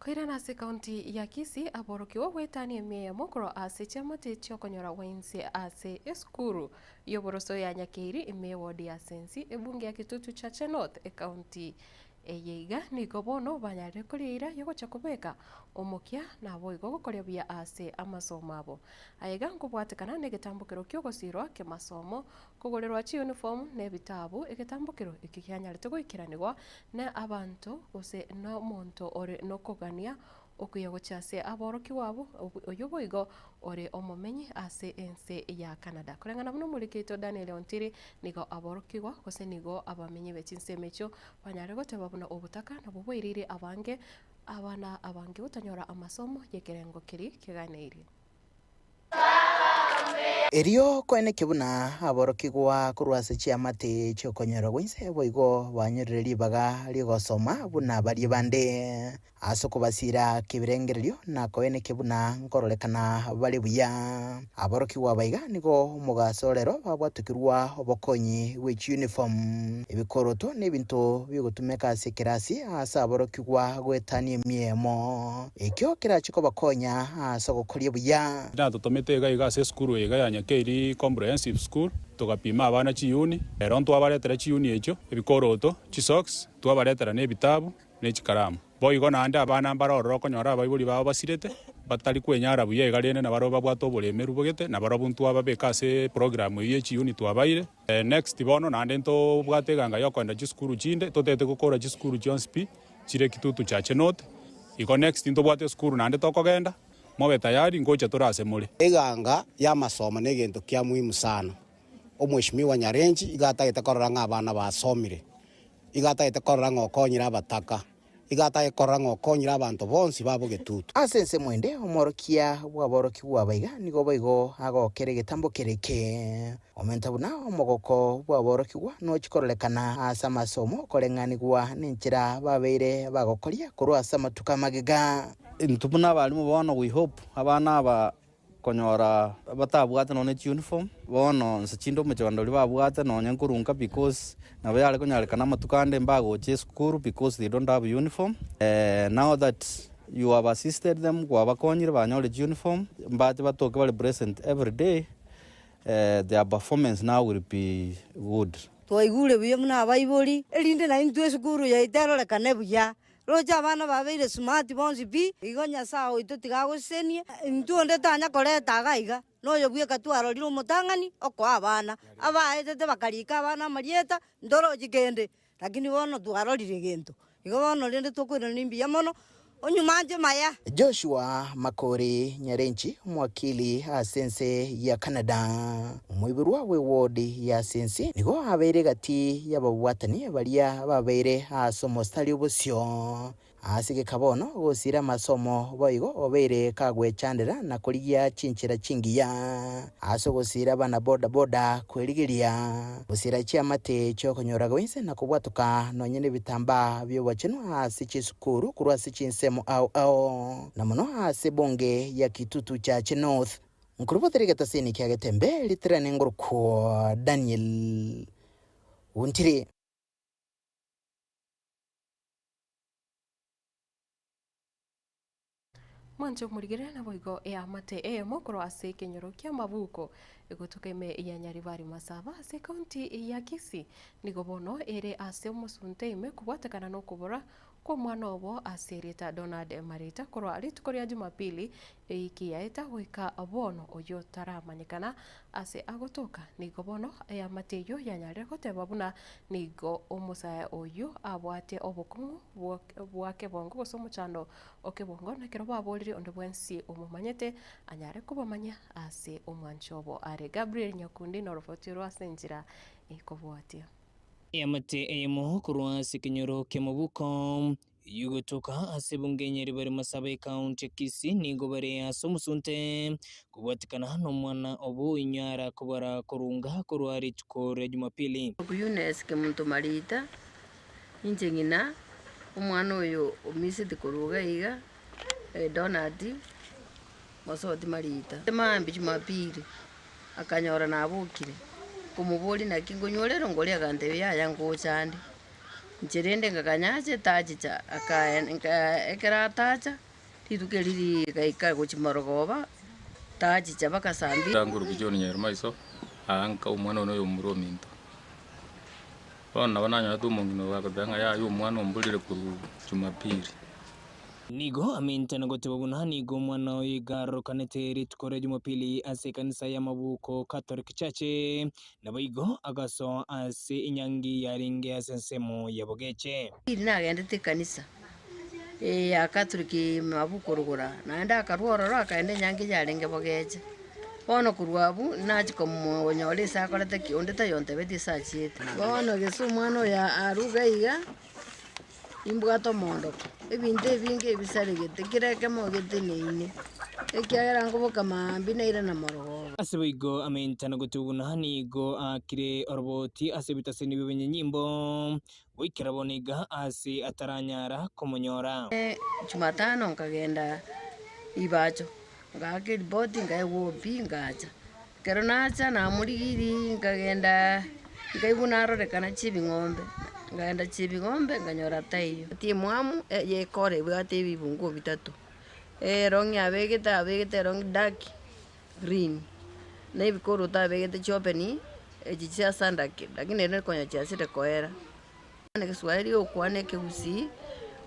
Koirana ase ekaunti ya Kisii, aborokigwa goetania emia eyemo korwa ase chiamate chiokonyora gwainse ase esukuru y'oboroso ya Nyakeiri ime eward ya Sensi, ebunge ya Kitutu Chache North, ekaunti eye iga nigo bono banyarire koria eira yogocha kobeka omokia naboigo gokoria buya ase amasomo abo. Aya iga nkobwatekana na egetambokero kiogosirwa kemasomo, kogorerwa chiuniform na ebitabu, egetambokero ekio kianyarete goikeranigwa na abanto gose na omonto ore nokogania okuya gochia ase aborokigwa abwo, oyio boigo ore omomenyi ase ense ya Canada. Koreng'ana buna omoriki oito Daniel Ontiri, nigo aborokigwa gose nigo abamenyi be chinsemo echio banyare goteba buna obotaka nabwo bwairire abange abana abange gotanyora amasomo y'ekerengo keria keganeirie. Erio koeneke buna aborokigwa korwa ase chiamate chi'okonyorwa gwa inse boigo banyorire ribaga ri'ogosoma buna baria bande, ase okobasira kebirengererio na koeneke buna nkororekana bare buya. Aborokigwa aba iga nigo omogaso rero babwatokirwa obokonyi bwe chiuniform, ebikoroto na ebinto bigotumeka ase ekerasi ase aborokigwa goetania emiemo. Ekio kerache kobakonya ase ogokoria buya. Natotomete iga iga ase esukuru eye iga ya Nyakeiri Comprehensive School, togapima abana chiyuni, ero ntwabaretera chiyuni echio, ebikoroto, chisocks, twabaretera na ebitabu, ne chikaramu. Boigo naende abana mbare ororo okonyora abaibori babo basirete, batari kwenyara buya iga rende nabarabwo babwate oboremeru bogete, nabarabwo ntwababeka ase eprogram eyio ye chiyuni twabaire. Next bono naende ntobwate eganga yokoenda chisukuru chinde, totagete gokora chisukuru chionsi pi, chire Kitutu Chache North, igo next ntobwate esukuru naende tokogenda, mobe tayari ngocha tore ase more. Eganga y'amasomo negento kia muhimu sana. Omweshimiwa Nyarenchi iga atagete korora ng'a abana basomire, iga atagete korora ng'a okonyire abataka, iga atagete korora ng'a okonyire abanto bonsi ba Bogetutu. Ase ensemo ende, omworokia bw'aborokigwa aba iga nigo boigo agokera egetambo kere eke. Omenta buna omogoko bw'aborokigwa nochia kororekana ase amasomo koreng'anigwa nenchera babeire bagokoria korwa ase amatuko amagega. Intwe buna abalimu bono we hope abana aba konyora batabwate nonya ne chiuniform, bono nse chinde omochando oria babwate nonya nkorunka because nabo yare konyarekana amatuko ande mbagocha esukuru because they don't have uniform. Now that you have assisted them kwabakonyire banyore chiuniform, mbache batoke bare present everyday, their performance now will be good. Twaigure buya buna abaibori, erinde naintwe esukuru yaito erorekane buya. Roche abana babeire smart bonsi pi, igo Nyasae oito tiga agosesenie, intwe onde tanya koreta iga iga, noyo bweka twarorire omotang'ani okoa abana, abaetete bakarika abana amarieta, ntorochi kende, lakini bono twarorire egento. Igo bono rende tokoirana mbuya mono, onyuma anche maya. Joshua Makori Nyarenchi, omowakili ase ense ya Canada, omoiborwa bw'eward ya Sensi, nigo abeire egati y'ababwatani baria babeire ase omostari obosio ase egeka bono gosira amasomo boigo obeire kagwechandera na korigia chinchera chingiya ase ogosira abana boda boda kwerigeria gosira chiamate chiokonyora gwense na kobwatoka nonye nebitambaa bi'obochenu ase chisukuru korwa ase chinsemo ao ao na mono ase ebunge ya Kitutu Chache North. Nkorubotere egetasini kia Getembe ritirane ngorokwo Daniel Ontiri. Mwanche omorigere naboigo eamate eyemo korwa ase ekenyoro ki'amabuko egotoka ime ya Nyaribari Masaba ase ekaunti ya Kisii nigo bono ere ase omosunte ime kobwatekana nokobora kw'omwana obo ase erieta Donald Marita korwa rituko ria Jumapili ewiki yaeta goika bono oyio taramanyekana ase agotoka. Nigo bono eamate eyio yanyarire goteba buna nigo omosae oyio abwate obokong'u bwa kebongo gose omochando o kebongo na ekero baborire onde bwensi omomanyete anyare kobamanya ase omwancho obo are. Gabriel Nyakundi noroboti orwo ase enchera ekobwatia. Eamate eyemo korwa ase ekenyoro ki'omobuko eyio egotoka ase ebunge enye ribare Masaba ekaunti ya Kisii nigo bare ase omosunte kobwatikana nomwana obo oinyara kobara korunga korwa rituko ria Jumapili. Eunice Kemunto Marita, inche ng'ina omwana oyo omiseti korwa iga iga, Donald Mosoti Marita. Maambia Jumapili, akanyora nabokire, nkomoboria naki nkonyorera ngori agantebia yaya ngocha ande. Inche rende ngakanya ache tachicha, akae nka ekero atacha, rituko erio rigaika gochia marogoba, tachicha mpaka saa mbili. Nkorukia John Nyairo maiso, aa nka omwana one oyomura ominto. Bono nabo nanyorete omong'ina oyo agoteba ng'a yaya omwana omborire korwa Jumapili. Nigo amenta na goteba buna nigo omwana oyo iga arokanete rituko ria Jumapili ase ekanisa y'amabuko Catholic Church, naboigo agasoa ase enyangi yarenge ase ensemo ya Bogeche. Pili nagendete ekanisa ya Catholic mabuko rogoro aa, naende akarwa ororo akaenda enyangi yarenge Bogeche. Bono korwa abwo nachia komonyora ase akorete ki, onde taiyo ontebetie ase achiete. Bono gese omwana oyo arwe iga iga. Nimbwate omoondoko, ebinto ebinge ebisaregete, kera ekemo geteneine, ekiagera nkoboka mambia nairana morogoro. Ase boigo amentane goteba buna nigo aakire oroboti ase ebitaseni bi'ebinyanyimbo, goikera bono iga aase ataranyara komonyora. Jumatano nkagenda ribacho, ngaaka eripoti nkaegwa OB ngacha. Ekero nacha namorigirie nkagenda nkaigwa narorekana chibing'ombe, nkagenda chibing'ombe nkanyora taiyo. Timwamu yekora ebwate ebibunguo bitato, erong'i abegete abegete erong'i dark green, na ebikoroto abegete chiopeni echi chia sandaki lakini ere konya chiasire koera. Na egeswahili ogokwana ekegusii,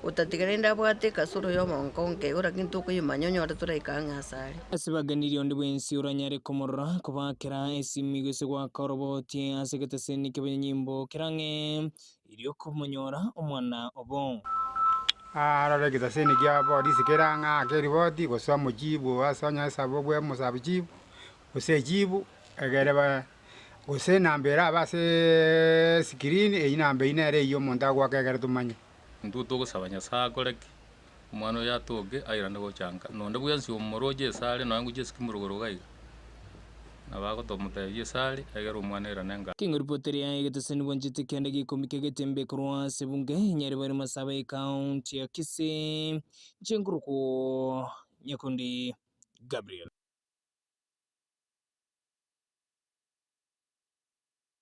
otatiga rende abwate ekasoro y'omonko nkeigo lakini tokoyemanya onyore toraika ang'e asare. Ase baganirie onde bwensi oranyare komorora, kobakera esimi gose goaka oroboti ase egeteseni ki'abanyanyimbo kere ang'e, erio komonyora omwana obo. Arore egetaseni kia polisi kere ang'e aake eripoti gose omochibu ase onye esabu bwe omosabuchibu gose echibu egere ba. Gose enamba erabe ase esikirini, eyio namba eyio nere eyio omonto agoaka ekero tomanye. Intwe togosaba Nyasae akore ki? Omwana oyo atoke airane gocha nka. Nonde bwensi omoroche esare nonya ngochia esike morogoro iga iga, nabo agotomotebia esare egere omwana airane nka. Keng'o ripoti eria egeteseni bwanchete kende geikomi kegetembe korwa ase ebunge Nyaribari Masaba ecounty ya Kisii, inche nkorokwo Nyakundi Gabriel.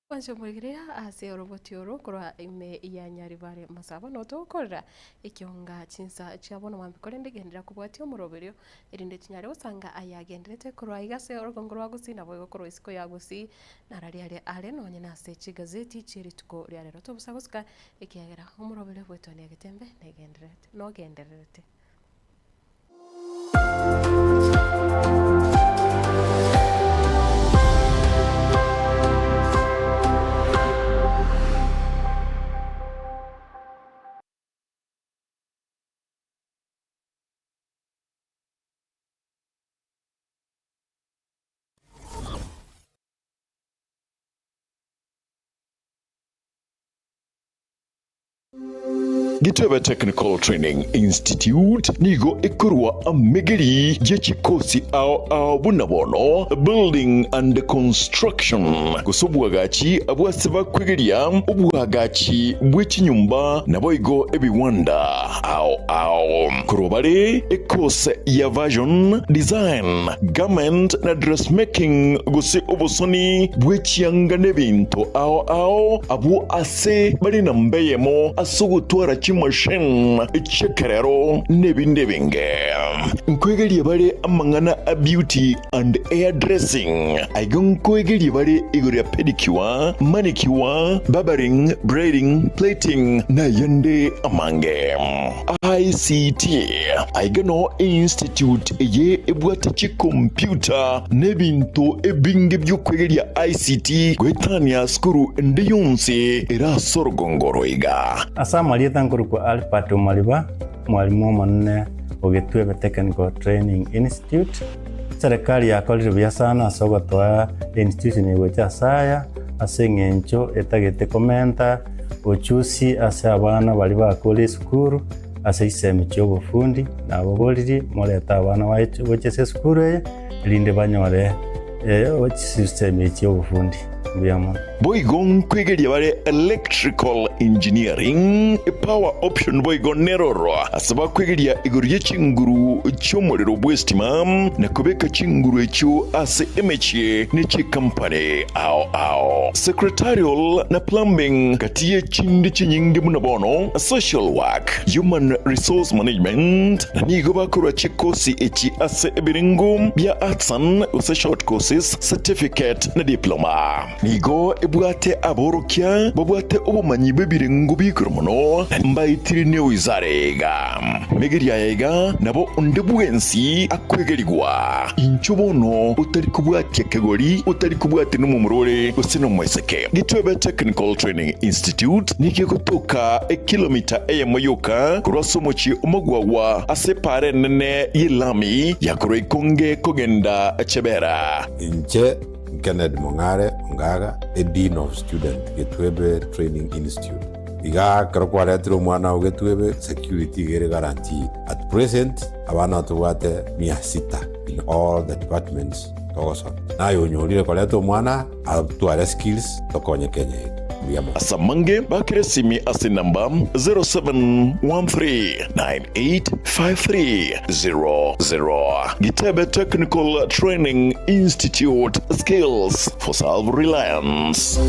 Kwancha omwegeria ase oroboti oro korwa ime ya Nyaribare Masaba notogokorera ekionga chinsa chia bono mambia korende genderera kobwatia omoroberio erinde chinyare gosanga ayagenderete korwa aiga ase orogongo rwa Gusii naboigo korwa isiko ya Gusii narari aria are nonye nase chigazeti chie rituko ria rero tobusa gosuka ekiagera omoroberio bwetwania egetembe negendererete nogendererete. Gitebe Technical Training Institute nigo ekorwa amegeri ye chikosi ao ao buna bono Building and Construction gose obwagachi abwase bakwegeria obwagachi bwe chinyomba naboigo ebiwanda ao ao. Korwa bare ekose ya Version, Design, Garment na Dressmaking gose obosoni bwe chianga nebinto ao ao abwo ase bare namba eyemo ase ogotwara chimachine chi'ekerero n'ebinde ebinge. Nkoegeria bare amang'ana a beauty and hair dressing. Aiga nkoegeria bare igoro ya pedicure, manicure, barbering, braiding, plaiting na ayande amange. ICT, Aiga noo einstitute eye ebwate chikompyuta na ebinto ebinge bi'okwegeria ICT goetania sukuru ende yonsi ere ase orogongo oro iga. Ase amarieta nkorokwa Albert Omariba, omwalimu omonene o Gitwebe Technical Training Institute. Eserekari yakorire buya sana ase ogotoa einstitution eye gocha ase aya, ase eng'encho etagete komenta ochusi ase abana baria bakure esukuru ase chisemi chia obofundi, nababoririe morete abana baye gocha ase esukuru eye, erinde banyore chisemi echi chia obofundi. Mbuya mono. Boigo nkwegeria bare electrical engineering, power option boigo neroro ase bakwegeria igoro ye chinguru chi'omorero bw'estima na kobeka chinguru echio ase emechie ne chikampani ao ao. Secretarial na plumbing gati ye chinde chinyinge buna bono social work, human resource management na nigo bakorwa chikosi echi ase ebirengo bia arts and gose short courses, certificate na diploma. Nigo ebwate aborokia babwate obomanyi bw'ebirengo bi'igoro mono, na mbaetire neoizare iga. Megeria aya iga nabo onde bwensi akwegerigwa. Inchuo bono otari kobwatia kegori, otari kobwatia nomomura ore gose nomoiseke. Gitwebe Technical Training Institute nigo egotoka ekilomita eyemo yoka korwa ase omochie omogwagwa ase epaara enene y'elami ya korwa Ikonge kogenda Chebera. Inche Kennedy Mong'are Ongaga, a Dean of Student, Getwebe Training Institute. Igaa ekero kwaretire omwana oo Getwebe, security iga ere guaranteed. At present, abana tobwate mia sita in all the departments togosoma. Naye onyorire koreta omwana atware skills tokonye Kenya yetu. Mbuya mono. Ase amange bakire esimi ase enamba 0713985300. Gitebe Technical Training Institute, Skills for Self-Reliance.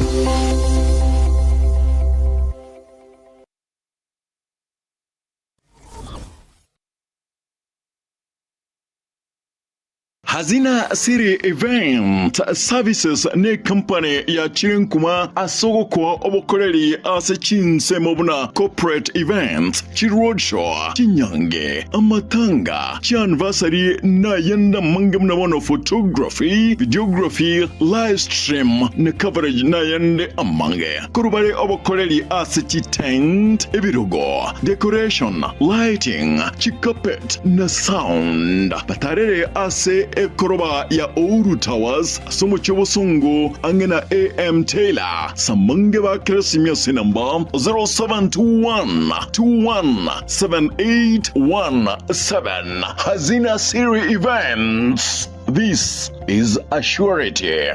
Hazina City Event Services necompany yachire nkuma ase ogokoa obokoreri ase chinsemo buna corporate events, chiroadshow, chinyange, amatanga, chianniversary na ayande amange buna bono photography, videography, live stream na coverage na ayande amange. Korwa bare obokoreri ase chitent, ebirogo, decoration, lighting, chicarpet na sound. Batarere ase ekoroba ya Ouru Towers ase omochie obosongo ang'e na AM Taylor. Samange bakere esimi ase enamba 0721 21 7817. Hazina Siri Events. This is a surety.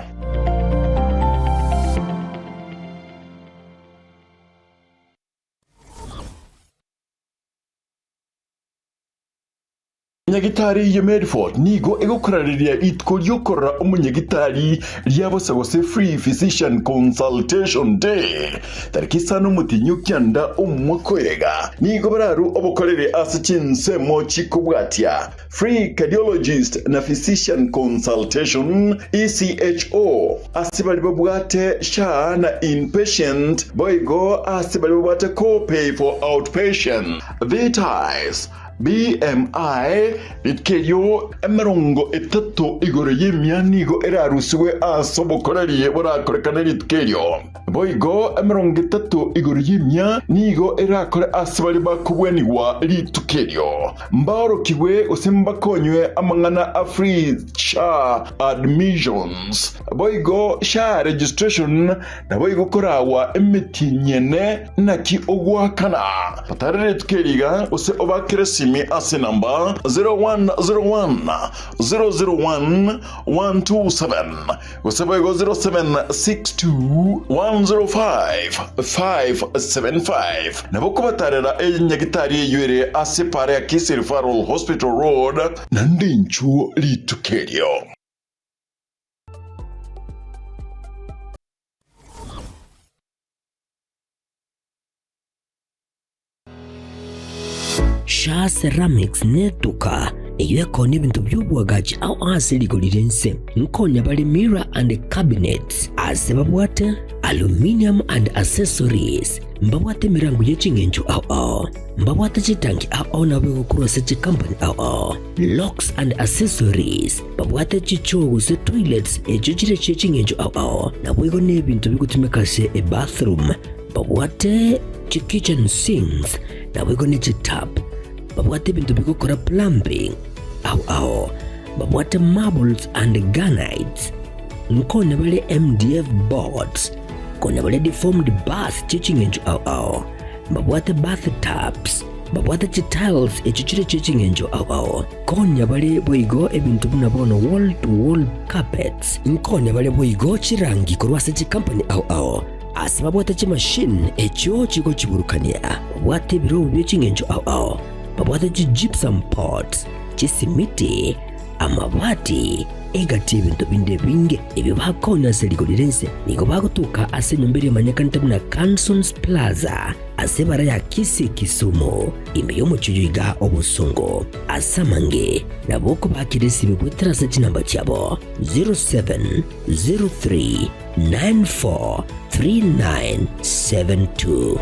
Nyagitari ya Medford nigo egokorareria rituko riokorora omonyagitari ria bosa gose Free Physician Consultation Day tariki isano omotienyi o kianda omwaka oyega. Nigo bararue obokoreri ase chinsemo chikobwatia Free Cardiologist na Physician Consultation, ECHO, ase baria babwate SHA na Inpatient, boigo ase baria babwate Co-pay for Outpatient. Vitaes, BMI, rituko erio emerongo etato igoro y'emia nigo erarusigwe ase obokoreri borakorekane rituko erio. Boigo emerongo etato igoro y'emia nigo erakore ase baria bakobwenigwa rituko erio. Mbaorokigwe gose mbakonywe amang'ana a free SHA admissions, boigo SHA registration, naboigo koragwa emetienyi ene naki ogoakana. Batare rituko eri iga gose obakere esimi ase enamba 0101 001 127 gose boigo 0762 105 575. Nabo kobatarera enyagitari eyio ere ase epaara ya Kisii Referral Hospital Road, naende inchuo rituko erio. Shaa Ceramics netuka eyio ekoonia ebinto bi'oboagachi ao ase rigori ri'ense. Nkonya bare mirror and cabinets ase babwate aluminium and accessories, mbabwate emerango ye ching'encho ao ao, mbabwate chitanki ao ao nabo egokorwa ase chikampani ao ao, locks and accessories, babwate chichoo gose toilets echio chire chie ching'encho ao ao, naboigo nebinto bigotumeka ase ebathroom. Babwate chi kitchen sinks naboigo ne chitap, babwate ebinto bigokora plumbing ao ao, babwate marbles and granites, nkonya bare MDF boards, konya bare deformed bath chie ching'encho ao ao, mbabwate bath tubs. Babwate chitiles echio chire chie ching'encho ao ao. Konya bare boigo ebinto buna bono wall to wall carpets. Nkonya bare boigo chirangi korwa ase chikampani ao ao. Ase babwate chimachine echio chigochiburukania. Babwate ebirobu bie ching'encho ao ao. Babwate chigypsum pots, chisimiti, amabati, egati y'ebinto binde ebinge ebio bakonya ase rigori ri'ense. Nigo bagotoka ase enyomba eria emanyekanete buna Cansons Plaza ase ebara ya Kisii Kisumu, ime y'omochie oyo iga obosongo. Ase amange nabo okobakera esimi goetera ase chinamba chiabo 0703 943972.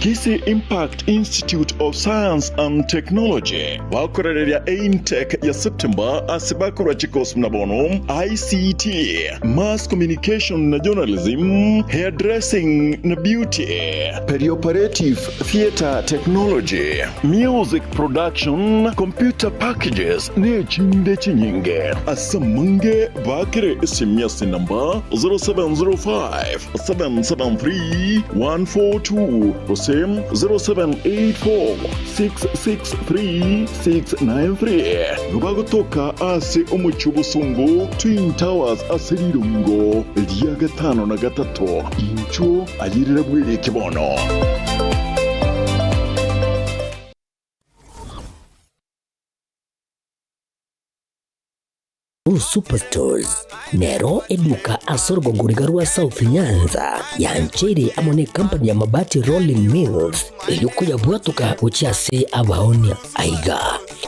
Kisii Impact Institute of Science and Technology bakorereria eintake ya September ase bakorwa chikosi buna bono ICT, Mass Communication na Journalism, Hairdressing na Beauty, Perioperative Theatre Technology, Music Production, Computer Packages na echinde chinyinge. Ase amange baakere esimi ase enamba 0705 773 142 gose 0784 663 693. Nigo bagotoka ase omochie obosongo Twin Towers ase rirongo ria gatano na gatato. Inchuo ayerera bwereke bono. Blue Superstores nero eduka ase orogongo riga rwa South Nyanza yancheire amo ne company ya Mabati Rolling Mills eyio koyabwatoka gochia ase abaonia. Aiga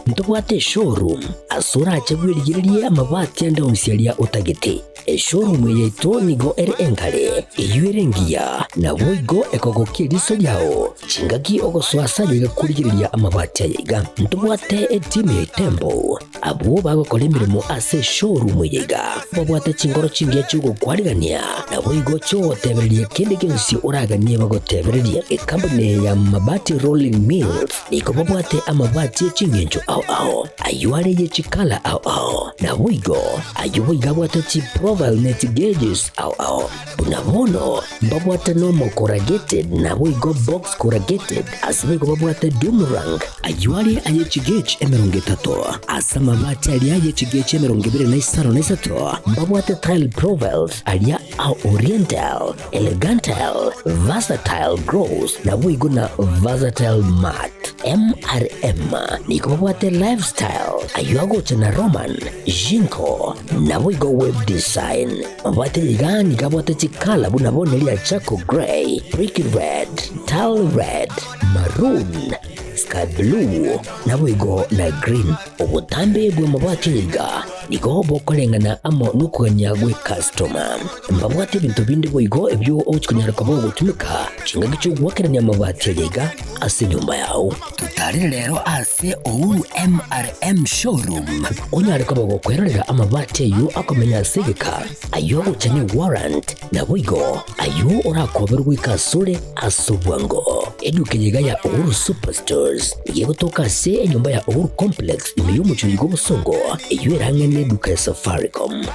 ntobwate eshowroom ase orache bwerigererie amabati ande onsi aria otagete. Eshowroom eye yaito nigo ere enkare, eyio ere engiya, naboigo ekogokia eriso riao chingaki ogosoa ase aye iga korigereria amabati aya iga. Ntobwate etimu ya Itembo Abwo bagokora emeremo ase eshowroom eye iga babwate chinkoro chingiya chi'ogokwarigania, naboigo chi'ogotebereria kende gionsi oraganie bagotebererie. Ekampuni eye ya Mabati Rolling Mills nigo babwate amabati e ching'encho ao ao, ayio are ye chikala ao ao, naboigo ayio boigo abwate chiprofile ne chigauges ao ao. Buna bono mbabwate normal corrugated naboigo box corrugated, ase boigo babwate doomerang, ayio are aye chigauge 30, ase amabati aria aye chigauge 23 mbabwate tile profiles aria a oriental, elegantal, versatile gloss naboigo na versatile matte. MRM nigo babwate lifestyle, ayio agocha na Roman, Jinko, naboigo web design. Mabwate iga nigo abwate chikala buna bono eria charcoal grey, brick red, tile red, maroon, sky blue, naboigo na green. Obotambe bw'amabwate aya iga nigo bokoreng'ana amo nokogania gw'ecustoma. Mbabwate ebinto binde boigo ebio ogochia konyara koba ogotumeka chingaki chi'ogoakerania amabati aya iga ase enyomba yao. Totarere rero ase Uhuru MRM Showroom onyare koba gokwerorera amabati ayio akomenya ase egeka, ayio agocha ne warrant, naboigo ayio orakoberwe goika asore ase obwango. Eduka eye iga ya Uhuru Superstores nigo egotoka ase enyomba ya Uhuru Complex ime y'omochie oyo bw'obosongo, eyio ere ang'e neduka ya Safaricom.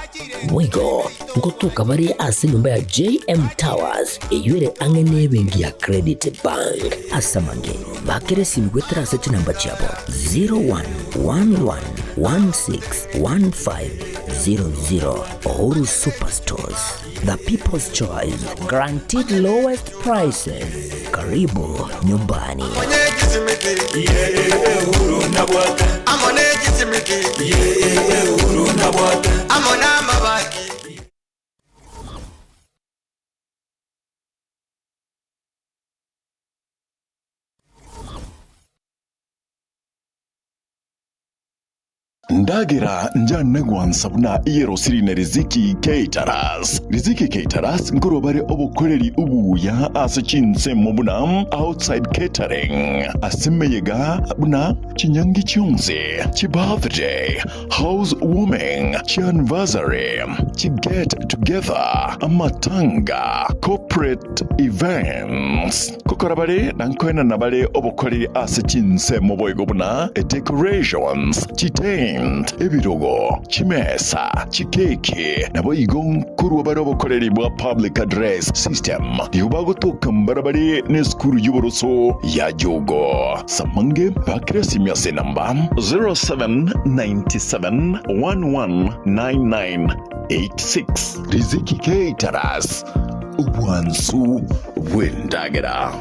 Boigo ngotoka bare ase enyomba ya JM Towers eyio ere ang'e nebenki ya Credit Bank. Ase amange, bakera esimi goetera ase chinamba chiabo 0111161500. Uhuru Superstores, the people's choice, guaranteed lowest prices. Karibu nyumbani. Ndagera njane gwansa buna eyerosiri ne Riziki Caterers. Riziki Caterers nkorwa bare obokoreri obuya ase chinsemo buna outside catering, ase emeyega buna chinyangi chionsi, chibirthday, house warming, chianniversary, chiget together, amatanga, corporate events. Gokora bare na nkoenana bare obokoreri ase chinsemo boigo buna decorations, chitent. Chitent, ebirogo, chimesa, chikeki, naboigo nkorwa bare obokoreri bwa Public Address System. Nigo bagotoka mbarabare nesukuru y'oboroso ya Jogo. Samange bakire esimi ase enamba 0797119986. Riziki Caterers, obwansu bw'endagera.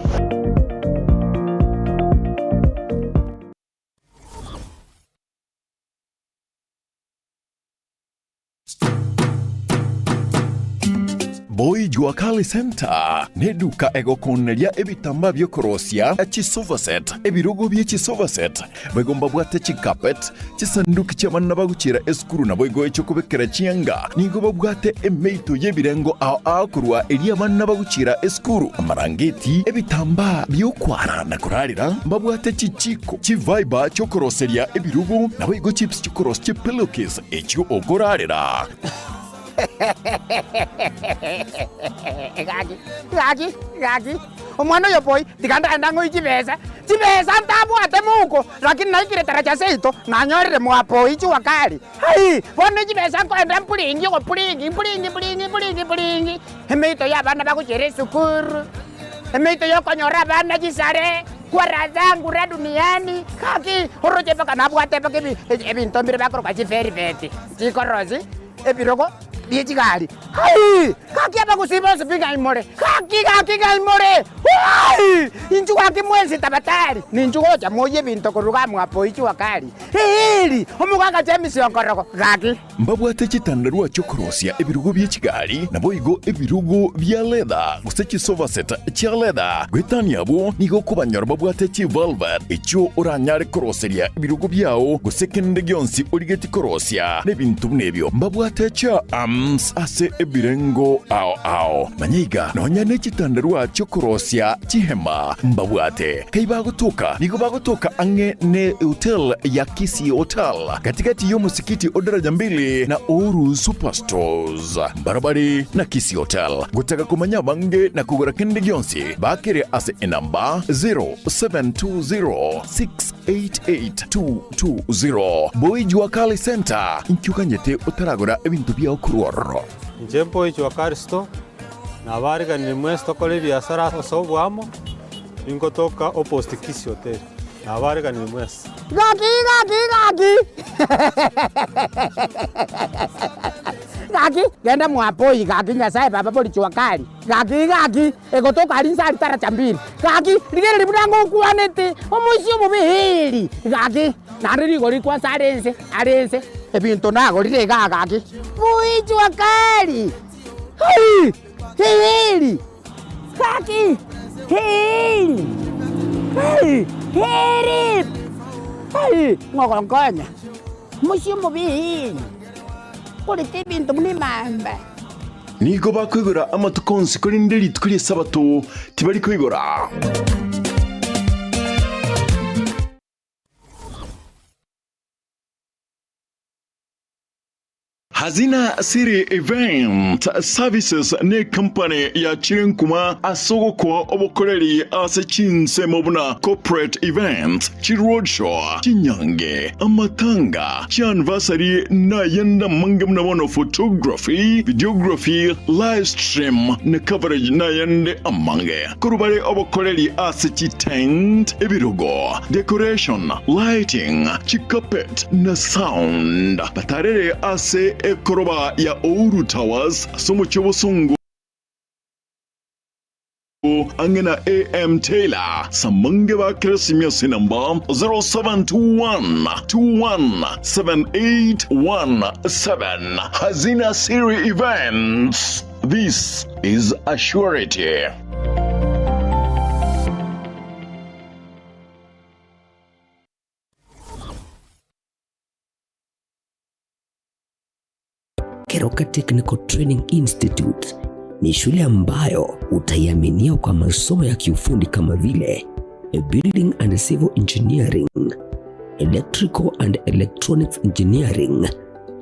Boy Jua Kali Center neduka egokoneria ebitambaa biokorosia chisofa set, ebirogo bie chisofa set, boigo mbabwate chicarpet, chisanduki chi'abana bagochiera esukuru naboigo echiokobekera chianga. Nigo babwate emeito y'ebirengo ao ao korwa eria abana bagochiera esukuru, amarangeti, ebitambaa bi'okwara na korarera, mbabwate chichiko, chifiber chiokoroseria ebirogo, naboigo chips chiokorosia chipillowcase echio okorarera. Gaki, gaki, gaki, omwana oyo boy, tiga ndagende ang'oe chibesa, chibesa ntabwate mouko, lakini naikire taracha seito, nanyorire mwa boy jua kali, hai, bono chibesa nkoenda mpuringi ogopuringi mpuringi mpuringi mpuringi mpuringi, emeito ya abana bagochiera esukuru, emeito ya okonyora abana chisare, kwa raha zangu ra duniani, gaki, oroche mpaka nabwate mpaka ebi ebinto mbire bakoroka chivelvet, chikorosi. Ebirogo bie chigari. Hai! Gaki abagusii bonsi pi ng'ai more? Gaki, gaki ng'ai more? Hai! Inchuo gaki mwensi tabatari, ninchuo gocha moyie ebinto korwa iga mwapo ichua kari. Eeri! Omogaka James Onkorogo, gaki. Mbabwate chitandarua chi'okorosia ebirogo bie chigari, naboigo ebirogo bia leather, gose chisofa set chia leather. Goetania abwo, nigo okobanyora babwate chivelvet, echio oranyare koroseria ebirogo biao, gose kende gionsi origetie korosia, na ebinto buna ebio. Mbabwate chiarms ase ebirengo ao ao. Manya iga, nonya ne chitandarua chi'okorosia chihema mbabwate. Kai bagotoka, nigo bagotoka ang'e ne hotel ya Kisii Hotel, gati-gati y'omosikiti o Daraja Mbili na Uhuru Superstores. Mbarabare na Kisii Hotel. Gotaka komanya abange na kogora kende gionsi, bakere ase enamba 0720688220. Boy Jua Kali Centre, inki oganyete otaragora ebinto biao korwa ororo? Inche Boy Jua Kali Store, nabariganirie mwensi tokore ebiasara ase oboamo, ningotoka opposite Kisii Hotel, nabariganirie mwensi. Gaki, gaki, gaki! Gaki, genda mwapoi gaki Nyasaye baba bori jua kali. Gaki, gaki, egotoka aria inse aria taracha mbiri. Gaki, rigereria buna ngokwanete, omoisia omobe heri. Gaki, naende rigori kwansa are inse, are inse, ebinto nagorire igaa gaki. Boi jua kali! Hai! Heri! Gaki! Heri! Hai! Heri! Hai! Ng'ogonkonya, omoisia omobe heri. Korete ebinto buna emamba. Nigo bakoigora amatuko onsi, korende rituko ri'Esabato tibari koigora. Hazina City Event Services ne company yachire nkuma ase ogokoa obokoreri ase chinsemo buna corporate events, chiroadshow, chinyange, amatanga, chianniversary na ayande amange buna bono photography, videography, live stream na coverage na ayande amange. Korwa bare obokoreri ase chitent, ebirogo, decoration, lighting, chicarpet na sound. Batarere ase ekoroba ya Ouru Towers ase omochie obosongo ang'e na AM Taylor. Samange ba Keresimia ase enamba 0721217817. Hazina Siri Events. This is a surety. Keroka Technical Training Institute ni shule ambayo utaiaminia kwa masomo ya kiufundi kama vile Building and Civil Engineering, Electrical and Electronics Engineering,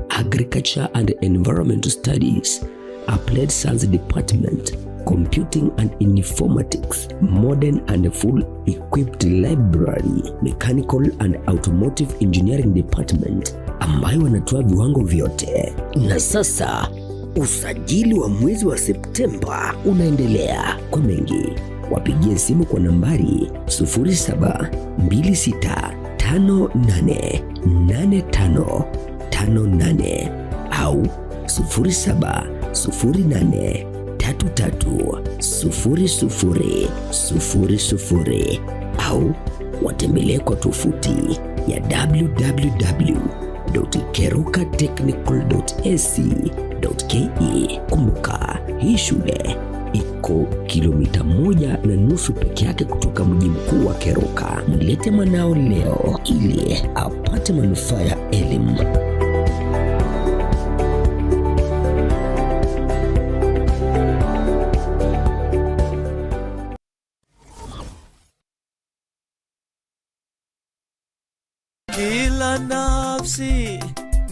Agriculture and Environmental Studies, Applied Science Department, Computing and Informatics, Modern and Full Equipped Library, Mechanical and Automotive Engineering Department ambayo wanatoa viwango vyote. Na sasa usajili wa mwezi wa Septemba unaendelea. Kwa mengi wapigie simu kwa nambari 0726588558 au 0708330000 au watembelee kwa tovuti ya www.kerukatechnical.ac.ke. Kumbuka, hii shule iko kilomita 1.5 peke yake kutoka mji mkuu wa Keruka. Mlete mwanao leo ili apate manufaa ya elimu. Kila nafsi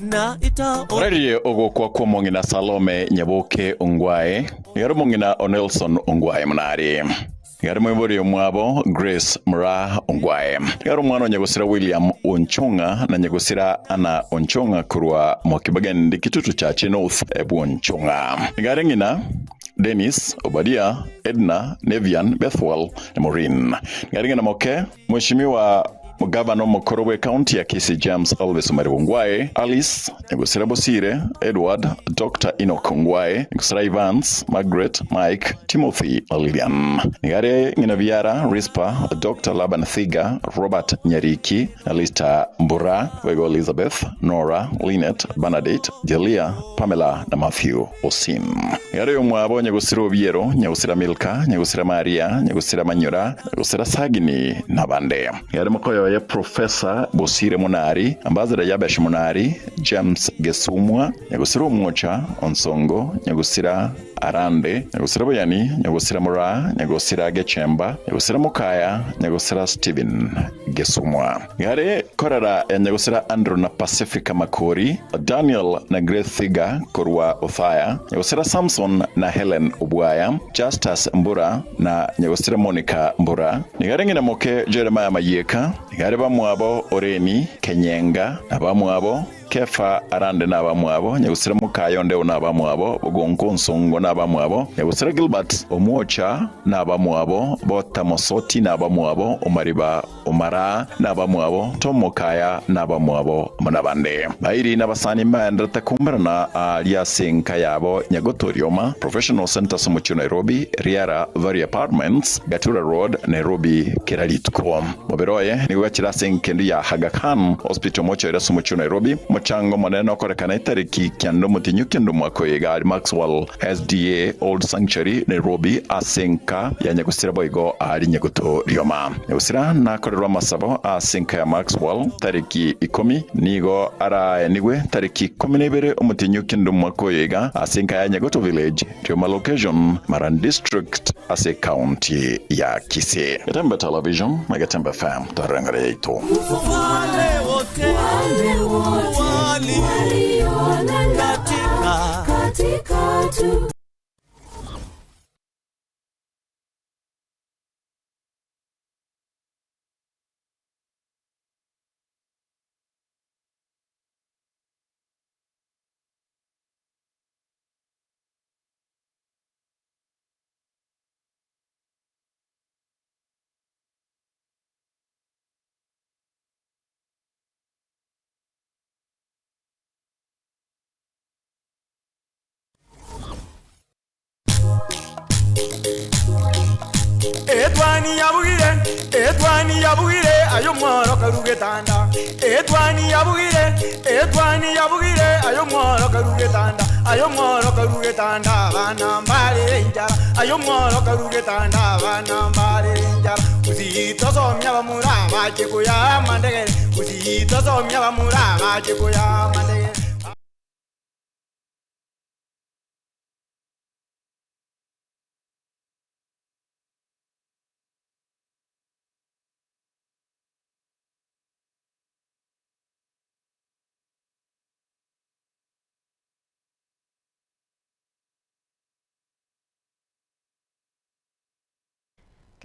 na ita Orerie ogokwa kwa omong'ina Salome Nyaboke Ongwae, nigo are omong'ina o Nelson Ongwae Munari. Nigo are moibori omwabo Grace Mura Ongwae. Nigo are omwana o Nyagosira William Onchong'a na Nyagosira Anna Onchong'a korwa Mwakibagendi Kitutu Chache North Bwonchong'a. Nigo are ng'ina Dennis, Obadia, Edna, Nevian, Bethwel na Maureen. Nigo are ng'ina moke Mheshimiwa Mugavana omokoro bwe county ya Kisii James Elvis Omariba Ongwae, Alice Nyagosira Bosire, Edward, Dr. Enoch Ongwae, Nyagosira Evans, Margaret, Mike, Timothy na Lilian. Nigo are ng'ina biara Rispa, Dr. Laban Thiga, Robert Nyariki na Lista Mbura, Wego Elizabeth, Nora, Linet, Bernadette, Jelia, Pamela na Matthew Osim. Nigo are omwabo Nyagosira Obiero, Nyagosira Milka, Nyagosira Maria, Nyagosira Manyora, Nyagosira Sagini na bande. Nigo are mokoyo ya Professor Bosire Munari, Ambassador Yabesh Munari, James Gesumwa, Nyagosira Omwocha Onsongo, Nyagosira Arande, Nyagosira Boyani, Nyagosira Mura, Nyagosira Gechemba, Nyagosira Mukaya, Nyagosira Steven Gesumwa. Gare korara ya Nyagosira Andrew na Pacifica Makori, Daniel na Grace Thiga korwa Othaya, Nyagosira Samson na Helen Obwaya, Justus Mbura na Nyagosira Monica Mbura, Nigare ng'ina moke Jeremiah Mayeka, Nigare bamwabo Oreni Kenyenga na bamwabo Kefa Arande na abamwabo, Nyagosira Mukayo Ndeo na abamwabo, Bogonko Nsongo na abamwabo, Nyagosira Gilbert Omwocha na abamwabo, Bota Mosoti na abamwabo, Omariba Omara na abamwabo, Tom Mokaya na abamwabo munabande. Bairi n'abasani mbaenderete kumberana aria senka yabo Nyagotorioma, Professional Center Somocho Nairobi, Riara Valley Apartments, Gatura Road, Nairobi, Keralituko. Moberoye nigo gachira senkendu ya Aga Khan Hospital Mocho ira Somocho Nairobi, mochango monene okorekana itariki kiando motinyu kendo mwaka oyo Maxwell SDA Old Sanctuary Nairobi asenka ya Nyagosira boigo ari Nyagotorioma. Nyagosira nakorerwa amasabo asenka ya Maxwell tariki 10 nigo araenigwe tariki 12 omotinyu kendo mwaka oyo asenka ya Nyagoto Village Rioma Location Maran District ase county ya Kisii. Gatembe Television na Gatembe FM torengere yaitu. Wale wote walio katika tu Etwani yabugire, etwani yabugire, ayo mworo karugetanda. Etwani yabugire, etwani yabugire, ayo mworo karugetanda. Ayo mworo karugetanda, bana mbale injara. Ayo mworo karugetanda, bana mbale injara. Usitosomya bamura bache kuya mandegere. Usitosomya bamura bache kuya mandegere.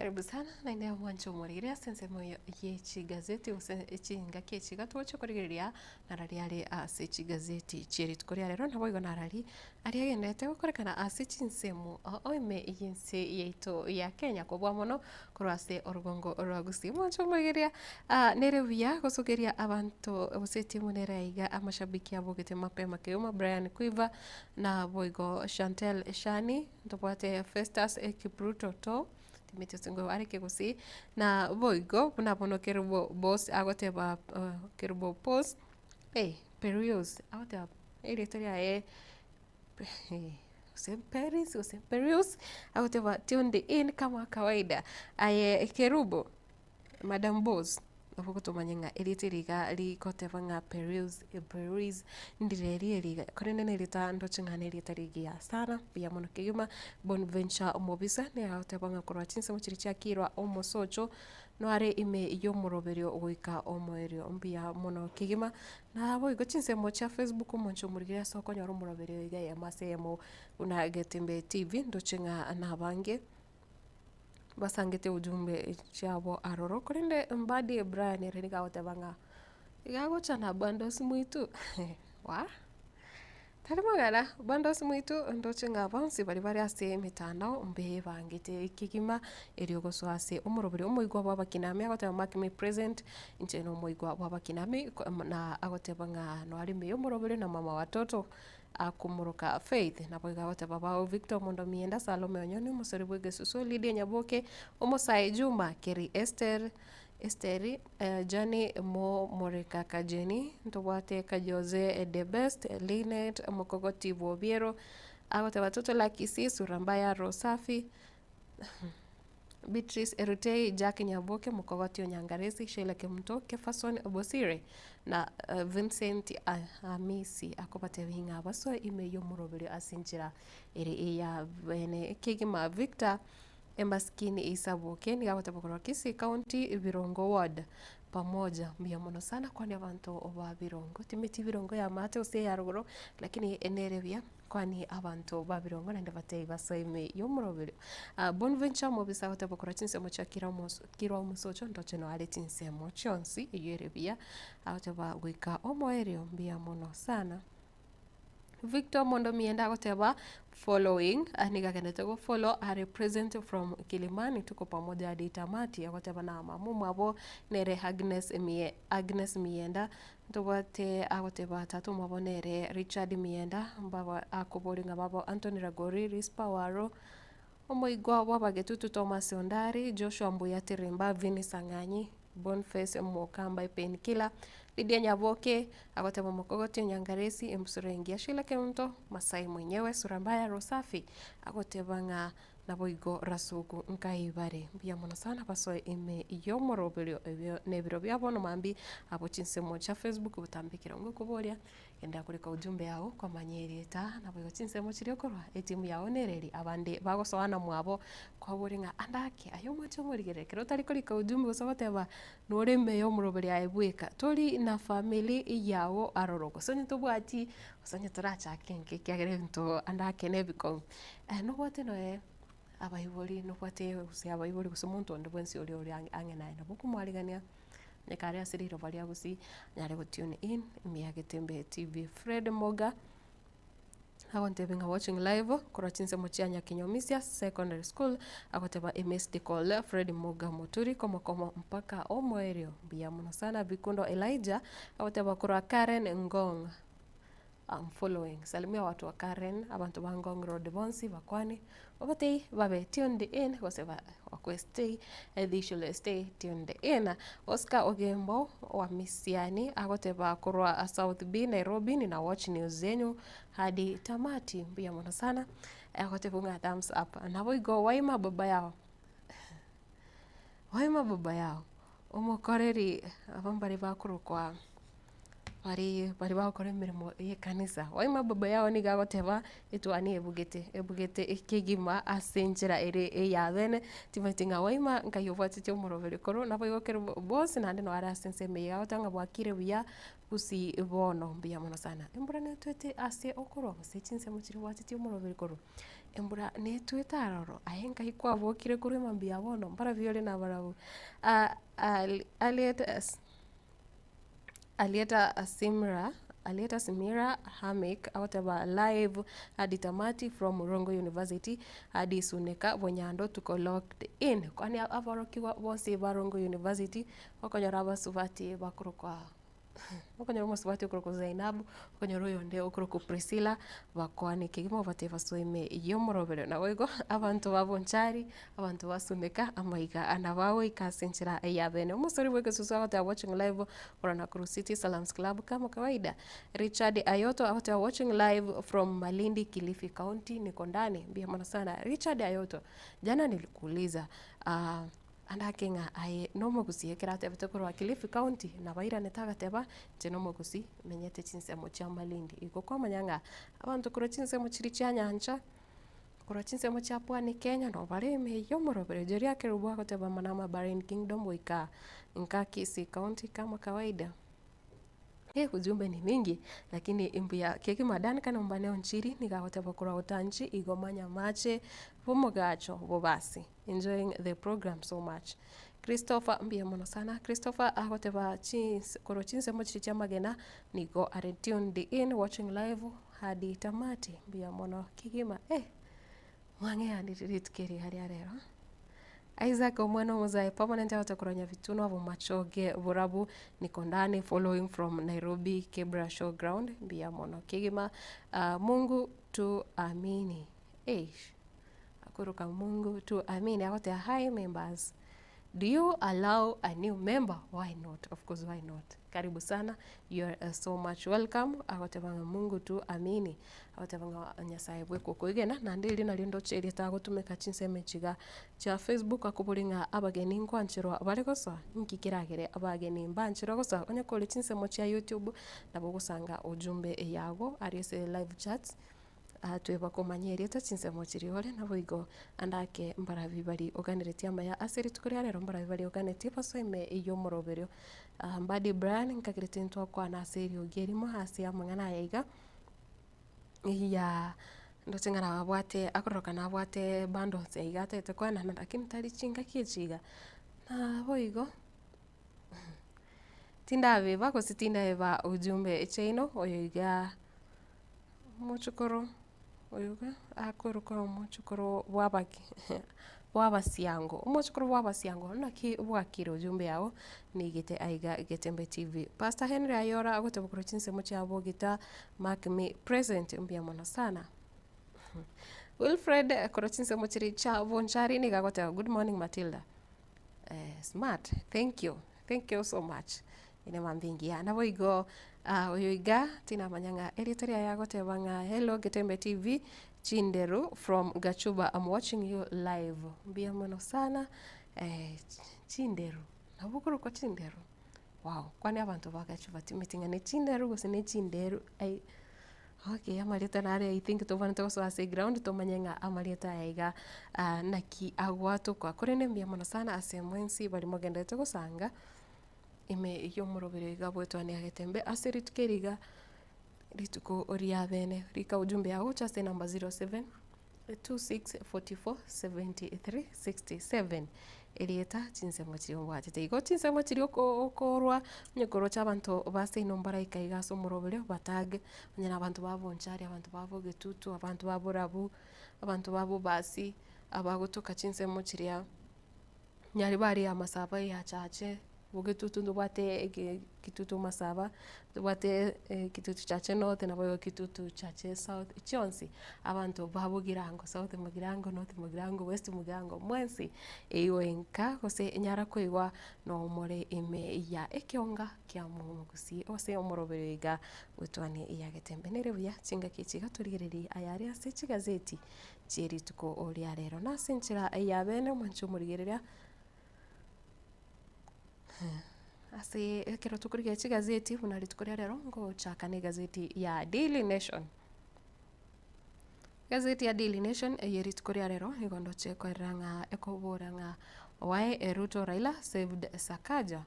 Karibu sana naende mwanche omorigere ase ensemo ye chigazeti gose chingaki echi iga togochia korigereria narari are ase chigazeti chie rituko ria rero naboigo narari aria agenderete gokorekana ase chinsemo oo ime y'ense yaito ya Kenya kobua mono korwa ase orogongo rwa Gusii. Mwanche omorigereria nere buya gosokeria abanto gose etimu nere iga amashabiki abogete mapema kegima Brian Quiver naboigo Shantel Shani. Ntobwate Festus Kipruto Too, timeti ase nigo are kegusii, na boigo buna bono Kerubo Boss agoteba Kerubo Pos eh Perius agoteba erieta riaye gose Peris gose Perius, agoteba tuned in kama kawaida. Aye Kerubo. Madam Boss, nabo ogotomanya ng'a erieta eri iga rigoteba ng'a Perus Peris, ndire erio eri iga, korende na erieta ndoche ng'a na erieta rigiya sana, mbuya mono kegima. Bonventure Omobisa nigo agoteba ng'a korwa chinsemo chiria chiakirwa omosocho, noare ime ya omoroberio goika omoerio, mbuya mono kegima. Naboigo chinsemo chia Facebook omonche omorigere ase okonyora omoroberio iga eyemo ase eyemo buna Getembe TV, ndoche ng'a nabange. Basangete ujumbe chiabo aroro, korende Mbadi Brian ere nigo agoteba ng'a iga agocha na bundles mwitu wah! Tari mang'ana, bundles mwitu ndoche ng'a bonsi baria bare ase emetandao mbebangete kegima erio gosoa ase omoroberi omoigwa bwa abakinami agoteba mark me present, inche na omoigwa bwa abakinami na agoteba ng'a noare ime ya omoroberi na mama watoto. Akomoroka Faith, naboigo agoteba bao Victor Omondo Mienda, Salome Onyoni, Omosori bw'egesusu, Lydia Nyaboke, Omosae Juma, Kerry Esther, Esteri, Jane Mo Moreka Kajeni, ntobwate Kajose The Best, Linet Mokogoti Bwobiero, agoteba Toto la Kisii, Sura Mbaya, Roho Safi. Beatrice Erutei, Jack Nyaboke, Mokogoti Onyangaresi, Sheila Kemunto, Kefason Bosire na Vincent Amisi akobatebia ng'a basoe ime y'omoroberio ase enchera ere eya bene kegima. Victor Emaskini Isaboke nigo agoteba korwa Kisii County, Birongo Ward pamoja. Mbuya mono sana kwania abanto ba Birongo, timeti Birongo ya maate gose eya rogoro lakini nere buya. Kwani abanto ba birongo naende batebie basoe ime y'omoroberio. Bonventure omobisa agoteba korwa chinsemo chia kira omoso kira omosocho ndoche noare chinsemo chionsi eyio ere buya, agoteba goika omoerio mbuya mono sana. Victor omonto omienda agoteba following nigo agenderete go follow are present from Kilimani tuko pamoja hadi tamati agoteba na mama omwabo nere Agnes Mie Agnes Mienda Ntobwate agoteba tata omwabo nere Richard Mienda, mbaba akoboria ng'a babo Anthony Ragori, Risper Waro, omoigwa bw'abagetutu Thomas Ondari, Joshua Mbuya Tirimba, Vinny Sang'anyi, Boniface Mokamba Painkiller, Lydia Nyaboke, agoteba Omokogoti Onyangaresi, Embusuro Engiya Sheila Kemunto, Masai mwenyewe, Sura Mbaya Rosafi, agoteba ng'a Naboigo rasugu nkaibare. Mbuya mono sana basoe ime y'omoroberio ebio nebiro bia bono mambia abwo chinsemo chia Facebook botambe ekerongo okoboria genda korika ujumbe yao kwamanya erieta naboigo chinsemo chiria okorwa etimu yao nereri abande bagosoana mwabo kwaboria ng'a ande ake aye omwanche omorigereri ekero otari korika ujumbe gose ogoteba nore ime y'omoroberio aye bweka tori na family yago aroro gose onye tobwati gose onye torachake enka ekiagera ebinto ande ake nebikong'u. Nobwate noe abaibori, nobwate gose abaibori gose omonto onde bwensi oria ore ang'e naye, nabo okomwarigania, onye kare ase riroba ria gusii, anyare go tune in ime ya Getembe TV. Fred Moga, agontebia ng'a watching live korwa chinsemo chia Nyakinyomisia Secondary School, agoteba a missed call Fred Moga Moturi komokomo mpaka omoerio, mbuya mono sana. Bikundo Elijah, agoteba korwa Karen Ngong. I'm following. Salimia watu wa Karen, abanto ba Ngong Road bonsi bakwane, obatebie babe tuned in gose ba bakwe stay, they should stay tuned in. Oscar Ogembo wa Misiani agoteba korwa South B Nairobi nina watch news zenyu hadi tamati. Mbuya mono sana. Agoteba ng'a thumbs up. Naboigo Waima baba yao. Waima baba yao. Omokoreri aba mbare bakorokwa. Bari bari bagokora emeremo ya ekanisa. Waima baba yao nigo agoteba, etwani ebugete, ebugete ekegima ase enchera ere eya bene, timanyeti ng'a waima nkai obwatete omoroberi korwa, naboigo kere bonsi naende noo are ase ensemo eye agoteba ng'a bwakire buya, gusii bono mbuya mono sana. Embura netwete ase okorwa gose chinsemo chiria obwateti omoroberi korwa, embura netwete aroro, aye nkai kwabokire korwa emambia ya bono, mbarabwo ore nabarabwo. Aliet Alieta Simra, Alieta Simira Hamik agoteba live hadi tamati from Rongo University hadi Suneka Bonyando tuko locked in. Kwani aborokigwa bonsi ba Rongo University okonyora abasubati bakorokwa okonyora omosubati okorokwa Zainabu, okonyora oyonde okorokwa Priscilla, bakwane kegima obatebie basoe ime y'omorobero. Naboigo abanto ba Bonchari, Abanto basumeka amaiga nabo agoika ase enchera ya bene. Omosori bw'egesusu agoteba watching live korwa Nakuru City Salams Club kama kawaida. Richard Ayoto agoteba watching live from Malindi Kilifi County niko ndani. Mbuya mono sana Richard Ayoto. Jana nilikuuliza ah, andake ng'a aye nomogusi ekero atebete korwa Kilifi County nabo airanete agateba inche nomogusi menyete chinsemo chia Malindi. Igo kwamanya ng'a abanto korwa chinsemo chiria chia nyancha. Korwa chinsemo chia pwani Kenya nobare ime y'omorobere Jeria Kerubo agoteba amang'ana ama Bahrain Kingdom goika nka Kisii County kama kawaida. Eh ujumbe ni mingi lakini mbuya kegima Duncan Ombane Onchiri nigo agoteba korwa Otanchi igo manya amache bomogacho bobasi enjoying the program so much. Christopher mbuya mono sana Christopher agoteba chins korwa chinsemo chiria chiamagena nigo are tuned in watching live Hadi tamati, mbuya mono kegima eh, mwang'eanire rituko eri iga ria rero. Isaac omwana omosae permanent agocha korwa Nyabitunwa Bomachoge Borabu niko ndani following from Nairobi Kibra show ground mbuya mono kegima ah, Mungu tu amini eish akoroka Mungu tu amini agoteba hi members Do you allow a new member? Why not? Of course, why not? Karibu sana. You are so much welcome. Agoteba ng'a Mungu tu amini. Agoteba ng'a Nyasaye bweka okoegena naende erio nario ndoche erieta agotumeka chinsemo echi iga chia Facebook akobori ng'a abageni nkwancherwa bare gosoa? Inki keragere abageni mbancherwa gosoa? Onye kore chinsemo chia YouTube nabo ogosanga ujumbe yago aria ase live chats. Tweba komanya erieta chinsemo chiria ore, naboigo ande ake mbarabi baria oganeretie amaya ase rituko ria rero mbarabi baria oganetie basoe ime y'omoroberio. Mbadi Brian nkagerete ntwakwana ase eriogi erimo ase amang'ana aya iga, ya ndoche ng'a nabwate akororokana abwate bundles iga atagete koenana lakini tari chingaki echi iga, naboigo. Tindabeba gose tindaeba ujumbe chiaino oyo iga. Omochokoro oyo iga akorokwa omochokoro bw'abaki bw'abasiango, omochokoro bw'abasiango naki bwakire ujumbe yao niigete aiga Getembe TV. Pastor Henry Ayora agoteba korwa chinsemo chia Bogita mark me present mbuya mono sana. Wilfred korwa chinsemo chiria chia Bonchari nigo agoteba good morning Matilda, smart thank you. Thank you so much. Ere mambia engiya. Naboigo oyo iga tinamanya ng'a erieta riaye agoteba ng'a hello Getembe TV Chinderu from Gachuba I'm watching you live. Mbuya mono sana Chinderu. Nabo okorokwa Chinderu? Wow, kwani abanto ba Gachuba timanyeti ng'a ne Chinderu gose ne Chinderu ai. Okay, amarieta nare I think tobwenerete gosoa ase eground tomanye ng'a amarieta aya iga naki agwatokwa. Korende mbuya mono sana ase mwensi baria mogendererete gosanga ime y'omoroberi oyo iga bwetwania getembe ase rituko eri iga, rituko ria bene. Rika ujumbe yago gocha ase enamba 07 26 44 73 67 Erieta chinsemo chiria obwatete. Igo chinsemo chiria oko okorwa onye koroche abanto ba seino mbaraika iga ase omoroberio batage, onye na abanto ba Bonchari, abanto ba Bogetutu, abanto ba Borabu, abanto ba Bobasi, abagotoka chinsemo chiria Nyaribari ya Masaba ya Chache. Bogetutu ntobwate eke kitutu masaba, ntobwate kitutu chache north naboigo kitutu chache south, chionsi abanto ba bogirango, south mogirango, north mogirango, west mogirango, mwensi eigwe nka gose nyara koigwa nomore ime ya ekeonga kia omogusii gose omoroberi iga bwetwani ya getembe. Nere buya chingaki echi iga torigererie ayare ase chigazeti chie rituko ria rero. Na ase enchera ya bene omwanche omorigereria. Ase ekero tokorigia chigazeti buna rituko ria rero ngochaka na egazeti ya Daily Nation. Egazeti ya Daily Nation eye rituko ria rero nigo ndoche koerera ng'a ekobora ng'a why Ruto Raila saved Sakaja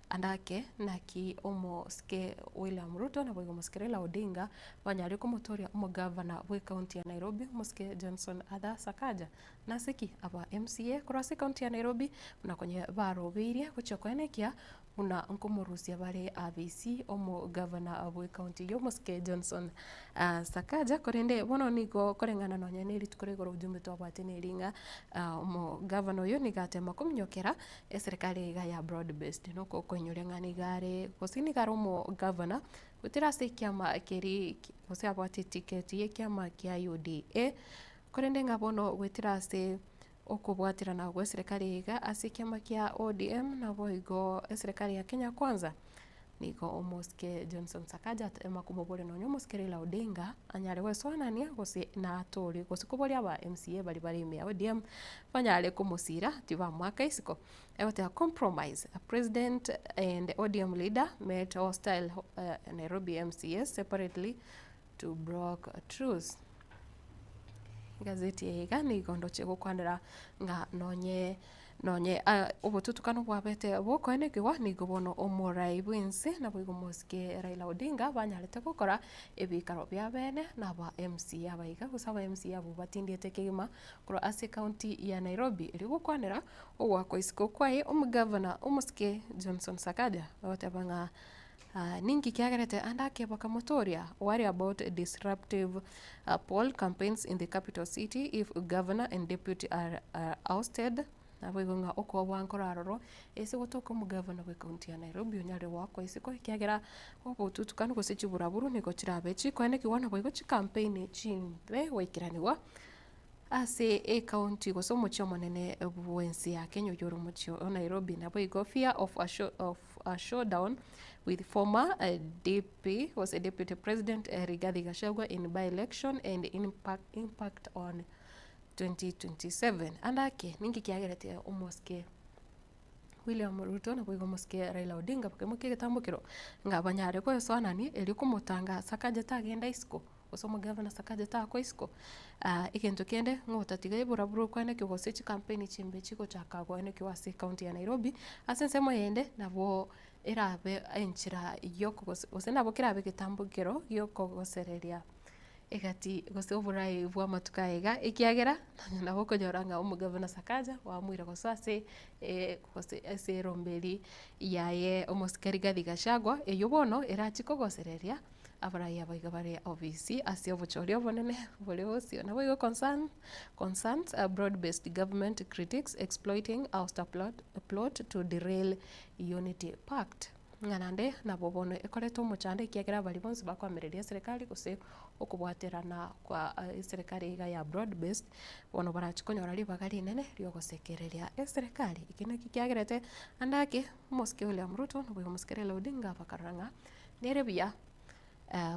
ande ake naki omosike William Ruto naboigo omosike Raila Odinga banyare komotoria omogavana bwe county ya Nairobi omosike Johnson Arthur Sakaja. Nase ki aba MCA korwa ase ekaunti ya Nairobi buna konye barobeirie gochia koenekia buna nkomorusia bare abc omogavana bw'ekaunti eyio omosike Johnson Sakaja korende bono nigo koreng'ana nonye ne rituko ria igoro ujumbe twabwate neri ng'a omogavana oyo nigo atema kominyokera eserekari iga ya broad based noko okoinyoria ng'a nigo are gose nigo are omogavana gotera ase ekiama keria gose abwate etiketi ya ekiama kia UDA. Korende ng'a bono goetera ase okobwaterana gw'eserekari iga ase ekiama kia ODM naboigo eserekari ya Kenya Kwanza, nigo omosike Johnson Sakaja atema komoboria nonya omosike Raila Odinga anyare goesoanania gose natore gose koboria aba MCA baria bare ime ya ODM banyare komosira tibamoaka isiko. Egoteba compromise, president and ODM leader met hostile Nairobi MCAs separately to broke truce. Egazeti eye iga nigo ndoche gokwanera ng'a nonye nonye obotutukanu bwabete bokoenekigwa nigo bono omorai bw'ense naboigo omosike Raila Odinga banyarete gokora ebikaro bia bene na aba MCA aba iga gose aba MCA abwo batindiete kegima korwa ase ekaunti ya Nairobi erio gokwanera ogoakwa isiko kwaye omogavana omosike Johnson Sakaja bagoteba ng'a Ninki kiagerete ande ake bakamotoria? Worry about disruptive poll campaigns in the capital city if governor and deputy are ousted. Naboigo ng'a okoboa nkoro aroro ase gotoka omogavana bw'ecounty ya Nairobi onyare goakwa isiko ekiagera obotutukanu gose chiburaburu nigo chirabe chikoenekigwa naboigo chicampaign chimbe goikeranigwa Ase ecounty gose omochie omonene bw'ense ya Kenya oyio ore omochie o Nairobi naboigo fear of a show, of a showdown with former DP gose Deputy President Rigathi Gachagua in by-election and impact, impact on 2027. Ande ake ninki kiagerete omosike William Ruto naboigo omosike Raila Odinga bakaimokia egetambokero ng'a banyare goesoanania erio komotanga Sakaja tagenda isiko. Gose omogavana Sakaja takwa isiko, egento kende ng'a otatiga eburaburu okwane gose chikampeni chimbe chigochaka goenekigwa ase ecounty ya Nairobi, ase ensemo eyende nabo erabe enchera yokogose gose nabo kerabe egetambokero giokogosereria egati gose oborai bwa amatuko aya iga, ekiagera nabo okonyora ng'a omogavana Sakaja oamuire gosoa ase gose ase eromberi yaye omosike Rigathi Gachagua, eywo bono erachi kogosereria. Abarai aba iga bare obisi ase obochori obonene bore bosio. Naboigo concern concerns a broad based government critics exploiting ouster plot, plot to derail unity pact. Ng'a naende nabo bono ekoreta omochando ekiagera baria bonsi bakoamereria eserekari gose okobwaterana kwa eserekari iga ya broad based bono barachi konyora ribaga rinene riogosekereria eserekari. Eki nakio kiagerete ande ake omosike William Ruto naboigo omosike Raila Odinga bakarora ng'a Nere buya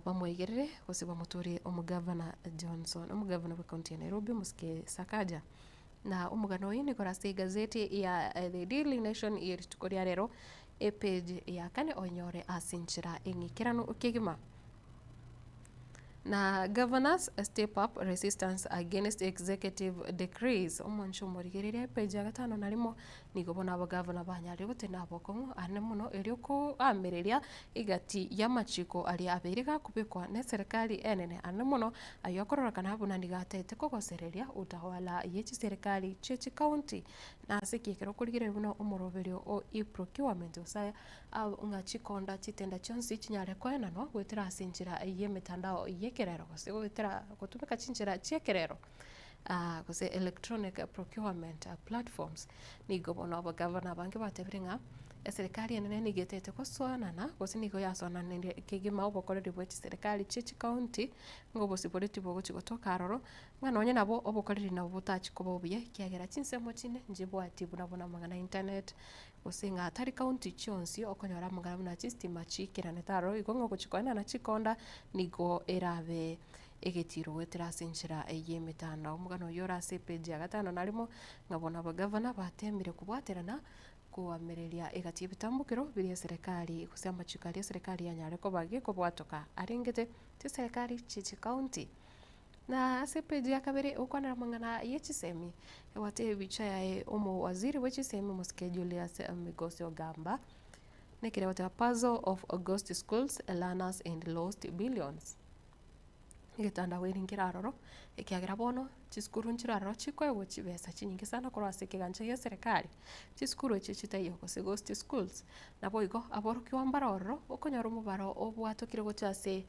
bamwegerere gose bamotorie omogavana Johnson, omogavana bw'ecounty ya Nairobi omosike Sakaja. Na omogano oyo nigo ore ase egazeti ya The Daily Nation ye rituko ria rero, epage ya kane onyore ase enchera eng'ikeranu kegima. Na governors step up resistance against executive decrees, omwancho omorigereria epage ya gatano na rimo, Nigo bono abagavana banyarire gotena abokong'u ane mono erio koamereria egati y'amachiko aria abeire gakobekwa neserekari enene ane mono, ayio akororekana buna nigo ataete kogosereria utawala ye chiserekari chie chikaunti. Nase ki ekero okorigereria buna omoroberio o e-procurement gose ng'a chikonda chitenda chionsi chinyare koenanwa goetera ase enchera y'emetandao y'ekerero gose goetera gotumeka chinchera chi'ekerero. gose electronic procurement platforms, nigo bono abagavana abange batebire ng'a eserekari enene nigo etaete gosoanana gose nigo yasoananire kegima obokoreri bwa chiserekari chie chikaunti, ng'a obosibore tibogochi gotoka aroro, ng'a nonye nabo obokoreri nabo botachi koba obuya ekiagera chinsemo chinde nchibwati buna bono amang'ana a internet, gose ng'a tari kaunti chionsi okonyora amang'ana buna chistima chiikeranete aroro, igo ng'a ogochi koenana chikonda nigo erabe egetiiro goetera ase enchera y'emetandao. Omogano oyio ore ase epeji ya gatano na rimo, ng'a bono abagavana bateemire kobwaterana. Okoamereria egati y'ebitambokero biria eserekari gose amachiko aria eserekari yanyare koba gekobwatoka arengete chiserekari chie chikaunti. Na ase epeji ya kabere ogokwanera amang'ana ye chisemi, ebwate ebicha yaye omowaziri bwe chisemi omosike Julius Migosi Ogamba, nekere goteba puzzle of ghost schools, learners and lost billions. Egetanda bweri nkere aroro, ekiagera bono chisukuru nchire aroro chikoegwa chibesa chinyinge sana korwa ase ekegancha gia eserekari, chisukuru echio chitaiyo gose ghost schools. Naboigo aborokigwa mbare ororo, okonyora omobaro obwatokire gochia ase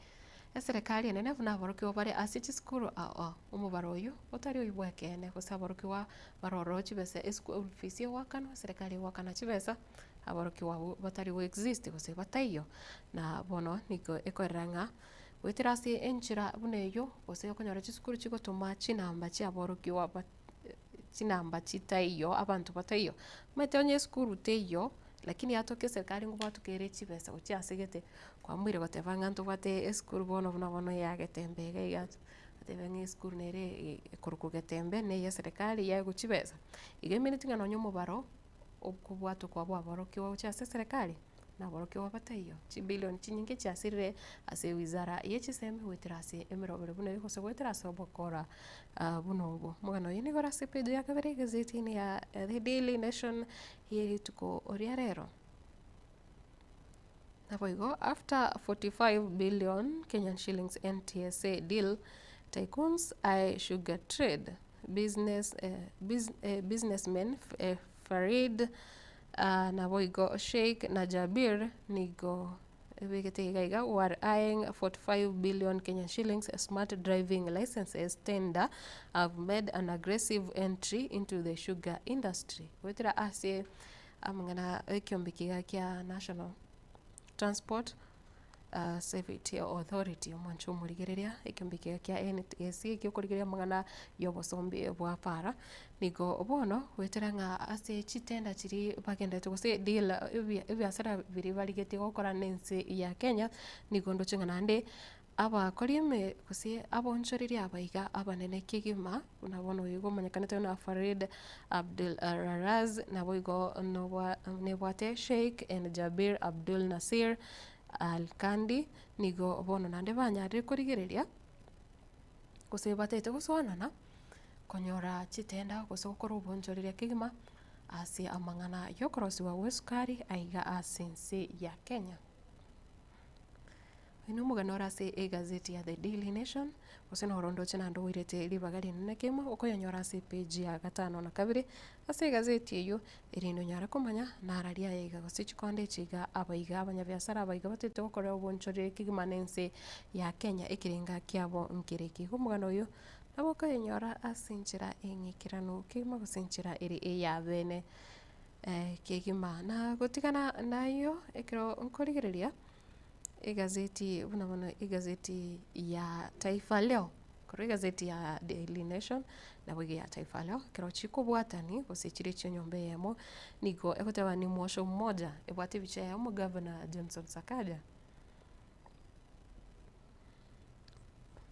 eserekari enene buna aborokigwa bare ase chisukuru ao ao. Omobaro oyio otari oyio bwa ekeene gose aborokigwa bare ororo chibesa eschool fees egoakanwa, eserekari egoakana chibesa, aborokigwa abwo batari go exist gose bataiyo. Na bono nigo ekorera ng'a Goetera ase enchera buna eyio, gose okonyora chisukuru chigotoma chinamba chiaborokigwa ba chinamba chitaiyo abanto bataiyo. Omanyete onye esukuru teiyo, lakini yatoka eserikari ngobwatoka ere chibesa gochia ase gete, kwamoire goteba ng'a ntobwate esukuru bono buna bono ya Getembe iga iga, otebe ng'a esukuru nere ekorokwa Getembe na eye eserikari yaegwa chibesa. Igo emineti ng'a nonye omobaro okobwatokwa bwaborokigwa gochia ase eserikari. Naborokigwa bataiyo, chibilioni chinyinge chiasirire ase ewizara ye chisemi goetera ase emeroberi buna eyio gose goetera ase obokora buna obwo. Omogano oyio nigo ore ase epeji ya kabere egazeti-inĩ ya The Daily Nation ye rituko ria rero. Naboigo after 45 billion Kenyan shillings NTSA deal, tycoons eye sugar trade, business, businessmen Farid Naboigo Sheikh na Jabir nigo ebegete iga iga were eyeing 45 billion Kenyan shillings smart driving licenses tender have made an aggressive entry into the sugar industry. Goetera ase amang'ana ekiombe kiga kia National Transport Safety Authority, omwancho omorigereria ekiombe kiaye kia NTSA ekiokorigereria amang'ana ya obosombi bwa para, nigo bono goetera ng'a ase chitenda chiria bagenderete gose deal ebiasara biria barigetie gokora na ense ya Kenya, nigo ndoche ng'a naende abakori ime gose abonchoreria aba iga abanene kegima, buna bono oyo iga omanyekanete buna Farid Abdul Raraz, naboigo nobwa nebwate Sheikh and Jabir Abdul Nasir Al Kandi, nigo bono naende banyarire korigereria, gose batagete gosoanana, konyora chitenda gose gokora obonchoreria kegima, ase amang'ana ya okorosiwa gwa esukari aiga ase ense ya Kenya. Oyo nomogano ore ase egazeti ya The Daily Nation, gose noro ndoche naende oirete ribaga rinene kegima okoyonyora ase epeji ya gatano na kabere ase egazeti eyio, erinde onyare komanya nara riaye iga gose chikonde echi iga abaiga abanyabiasara abaiga batete gokora obonchoreri kegima na ense ya Kenya ekerenga kiabo nkere eke. Igo omogano oyo nabo okoyonyora ase enchera eng'ikeranu kegima gose enchera ere eyabene kegima. Na gotigana nayio ekero nkorigereria. Egazeti buna bono egazeti ya Taifa Leo, korwa egazeti ya Daily Nation, nabo iga ya Taifa Leo, ekero chikobwatani gose chire chia enyomba eyemo, nigo egoteba ni mwosho mmoja, ebwate ebicha ya omogavana Johnson Sakaja.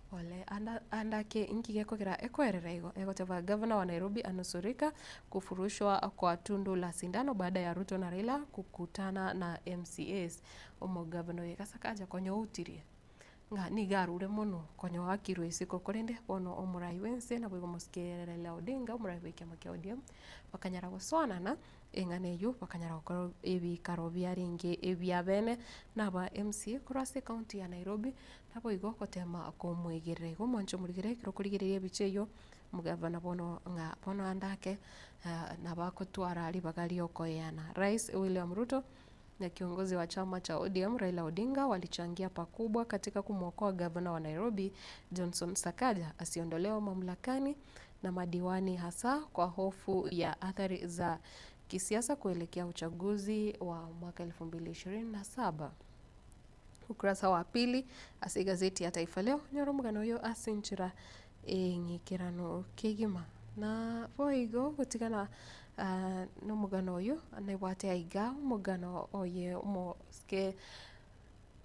Pole anda ande ake inki gekogera ekoerera igo? Egoteba gavana wa Nairobi anusurika kufurushwa kwa tundu la sindano baada ya Ruto na Raila kukutana na MCAs. Omogavana oyo iga Sakaja konya outirie ng'a nigo arure mono konya oakirwe isiko korende bono omorai bwense naboigo omosike Raila Odinga omorai bwe ekiama kia ODM bakanyara gosoanana Eng'ana eyio bakanyara gokora ebikaro biarenge ebiabene na aba MCA korwa ase ekaunti ya Nairobi, naboigo gotema komoegerera igo omwancho omorigere ekero okorigereria ebicha eyio, omogavana bono ng'a bono ande ake nabo akotwara ribaga riokoeana. Rais William Ruto na kiongozi wa chama cha ODM Raila Odinga walichangia pakubwa katika kumwokoa gavana wa Nairobi Johnson Sakaja asiondolewe mamlakani na madiwani hasa kwa hofu ya athari za kisiasa kuelekea uchaguzi wa mwaka 2027. Ukurasa wa pili ase egazeti ya Taifa Leo nyora omogano oyo ase enchera eng'ikeranu kegima. Na boigo gotigana nomogano oyo nebwate aiga omogano oye omosike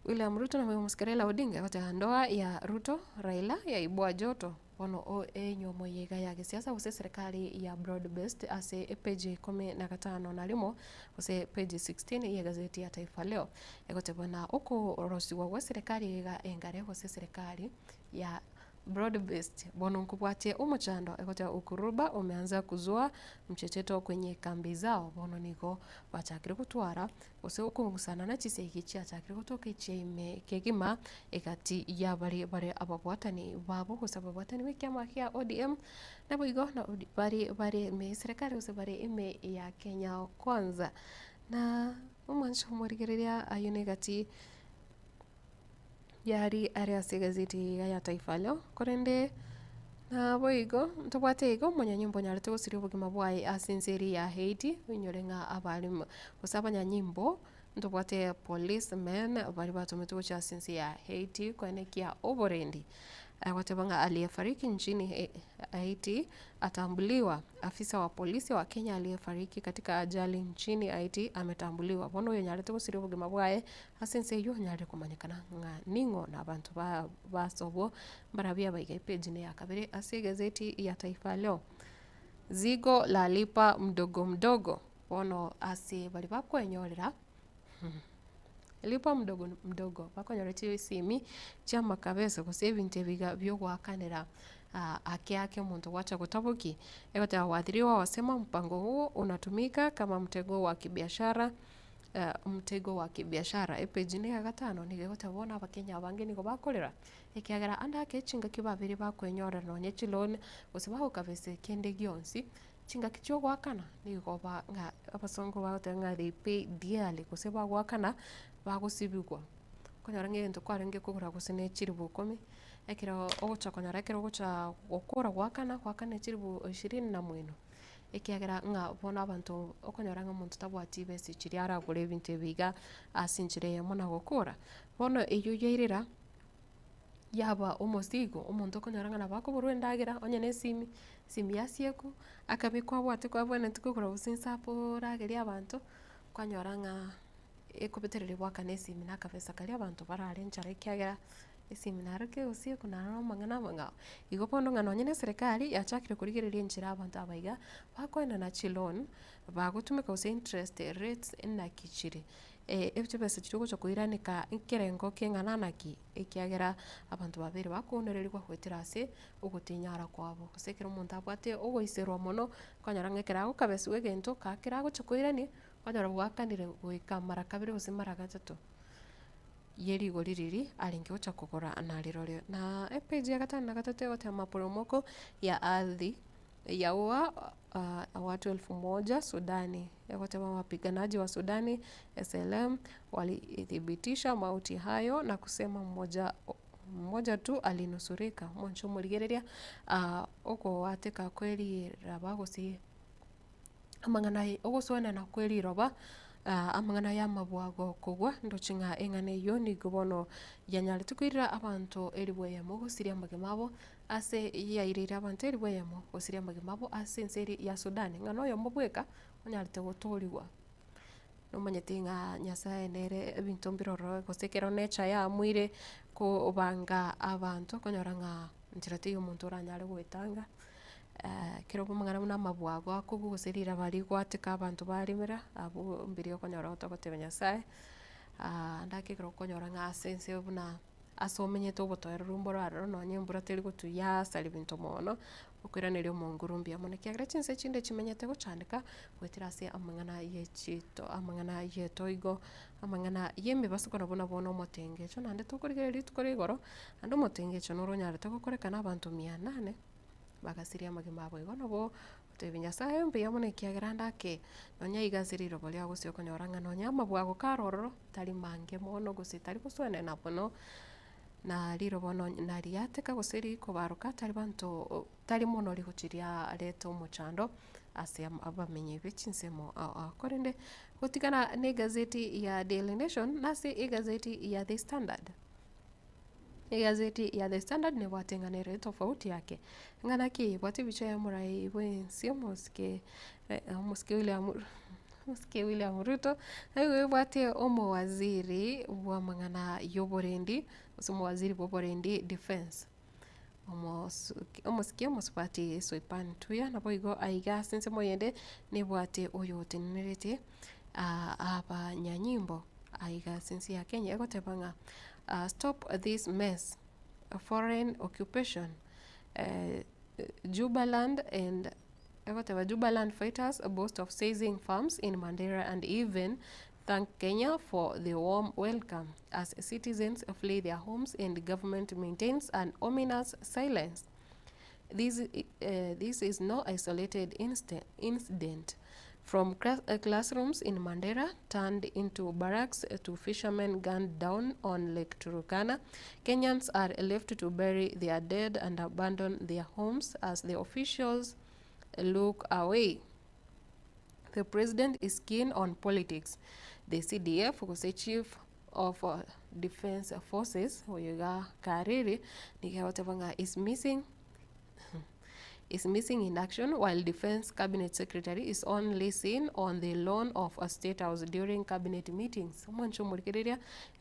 William Ruto na omosike Raila Odinga egoteba ndoa ya Ruto Raila yaibua joto. Bono o enyomo eye iga ya gesiasa gose eserekari ya broad based ase epage ya ikomi na gatano na rimo gose page 16 ye egazeti ya Taifa Leo egoteba buna okorosiwa gwa eserekari iga engare gose eserekari ya broad based bono nkobwatie omochando egoteba ukuruba umeanza kuzua mchecheto kwenye kambi zao bono nigo bachakire gotwara gose okong'usana na chisegi chiachakire gotoka echia ime kegima egati y'abaria bare ababwatani babo gose ababwatani b'ekiama kia ODM, naboigo baria bare ime y'eserekari gose bare ime ya Kenya Kwanza. Na omwancho omorigereria ayio na egati yari are ase egazeti iga ya Taifa Leo, korende naboigo ntobwate iga omonyanyimbo onyarete gosiria obogima bwaye ase ense eria ya Haiti, oinyore ng'a abarimu gose abanyanyimbo ntobwate policemen baria batometwe gochia ase ense ya Haiti koenekia oborendi. Agoteba ng'a aliyefariki nchini Haiti atambuliwa. Afisa wa polisi wa Kenya aliyefariki katika ajali nchini Haiti ametambuliwa. Bono oyonyarete gosiria obogima bwaye ase ense eyio onyarire komanyekana ng'a ning'o na abanto ba base obwo mbarabwo abaiga epage ne ya kabere ase egazeti ya Taifa Leo. Zigo la lipa mdogo mdogo. Bono ase baria bakwenyorera lipa mdogo mdogo bakonyora chisimi chiamakabesa gose ebinto ebi iga biogoakanera ake ake omonto gwacha gotaboki, egoteba waathiriwa wasema mpango huo unatumika kama mtego wa kibiashara mtego wa kibiashara. Epage ende ya gatano nigo egoteba bono abakenya abange nigo bakorera, ekiagera ande ake chingaki babere bakwenyorera nonye chiloan gose bagokabesa kende gionsi, Chingaki chi'ogoakana nigo ba ng'a abasongo bagoteba ng'a they pay dearly gose bagoakana bagosibigwa. Okonyora ng'a egento kwarenge kogora gose ne chilifu ikomi, ekero ogocha konyora ekero ogocha gokora goakana, goakana chilifu ishirini na mweno, ekiagera ng'a bono abanto okonyora ng'a omonto tabwati chibesa chiria aragore ebinto ebi iga ase enchera eyemo na gokora. Bono eywo yairera. Yaba omosigo, omonto okonyora ng'a nabo akoborwa endagera onye na esimi, esimi yasiekwa, akabekwa abwate kwabwenerete kogora gose ensapo oragerie abanto, kwanyora ng'a ekobetereria goakana esimi na akabesa karia abanto barare nchara ekiagera esimi naro kegosiekwa naro amang'ana amang'ao. Igo bono ng'a nonye na eserekari yachakire korigereria enchera abanto aba iga, bakoenana chiloan, bagotumeka gose interest rates naki chire. Chibesa chiria ogocha koiraneka ekerengo keng'ana naki, ekiagera abanto babeire bakounererigwa goetera ase ogotinyara kwabo. Gose ekero omonto abwate ogoiserwa mono, okonyora ng'a ekero agokabesiwa egento, kera agocha koirania, okonyora bwakanire goika mara kabere gose mara gatato, ye rigori riria arenge gocha kogora narirorio. Na epage ya gatano na gatato egoteba maporomoko ya ardhi. Yaua watu elfu moja Sudani. Egoteba wapiganaji wa Sudani SLM walithibitisha mauti hayo na kusema mmoja mmoja tu alinusurika. Mwanche omorigereria okoateka kwe riraba gose amang'ana ogosoanana kwe riroba amang'ana y'amabwago kogwa ndoche ng'a eng'ana eyio nigo bono yanyarete koirera abanto elifu eyemo gosiria amagima abo Ase yaireire abanto elifu eyemo gosiria amagima abo ase ense eria ya Sudani, ng'a noyomo bweka onyarete gotoorigwa. Nomanyete ng'a Nyasaye nere ebinto mbire ororo gose ekero nature yaamuire kobanga abanto okonyora ng'a nchera teiyo omonto oranyare goetanga, ekero amang'ana buna amabwago akogwa gose riraba rigwateka abanto baremera, abwo mbiria okonyora togotebia Nyasaye, ndake ekero okonyora ng'a ase ense buna. Ase omenyete obotoereru mboro aroro nonye embura teri gotwa yasaria ebinto mono, okoiraneria omonguru mbuya mono ekiagera chinse chinde chimenyete gochandeka goetera ase amang'ana ye chito amang'ana ye etoigo, amang'ana ya emebasuko buna bono omotengecho naende tokorigereria rituko ria igoro, naende omotengecho noro onyarete gokorekana abanto mia nane, bagasiria amagima abo igo nabo Gotebia Nyasae mbuya mono ekiagera ande ake, nonya iga ase riroba riao gose okonyora ng'a nonya amabwago kare ororo, tari mange mono gose tari gosoenena mono, na riroba nonye nariateka gose rikobaroka tari banto tari mono rigochi riareta omochando ase abamenyi be chinsemo ao ao. Korende gotigana na egazeti ya Daily Nation nase egazeti ya The Standard. Egazeti ya The Standard nebwate eng'ana ere tofauti yake. Eng'ana ki? Ebwate ebicha ya omorai bwensi omosike omosike William omosike William Ruto, nigo ebwate omowaziri bw'amang'ana ya oborendi, gose omowaziri bwa oborendi defence. Omosuki omosike omosubati Soipan Tuya naboigo aiga ase ensemo eyende nebwate oyo otenenerete abanyanyimbo aiga ase ense ya Kenya egoteba ng'a stop this mess, foreign occupation, Jubaland and egoteba Jubaland fighters boast of seizing farms in Mandera and even thank Kenya for the warm welcome as citizens flee their homes and government maintains an ominous silence. This, this is no isolated incident. From classrooms in Mandera turned into barracks to fishermen gunned down on Lake Turkana, Kenyans are left to bury their dead and abandon their homes as the officials look away. The president is keen on politics. The CDF gose Chief of Defence Forces oyo iga Kariri nigo agoteba ng'a is missing is missing in action while Defence Cabinet Secretary is only seen on the lawn of State House during cabinet meetings. Omwancho omorigereria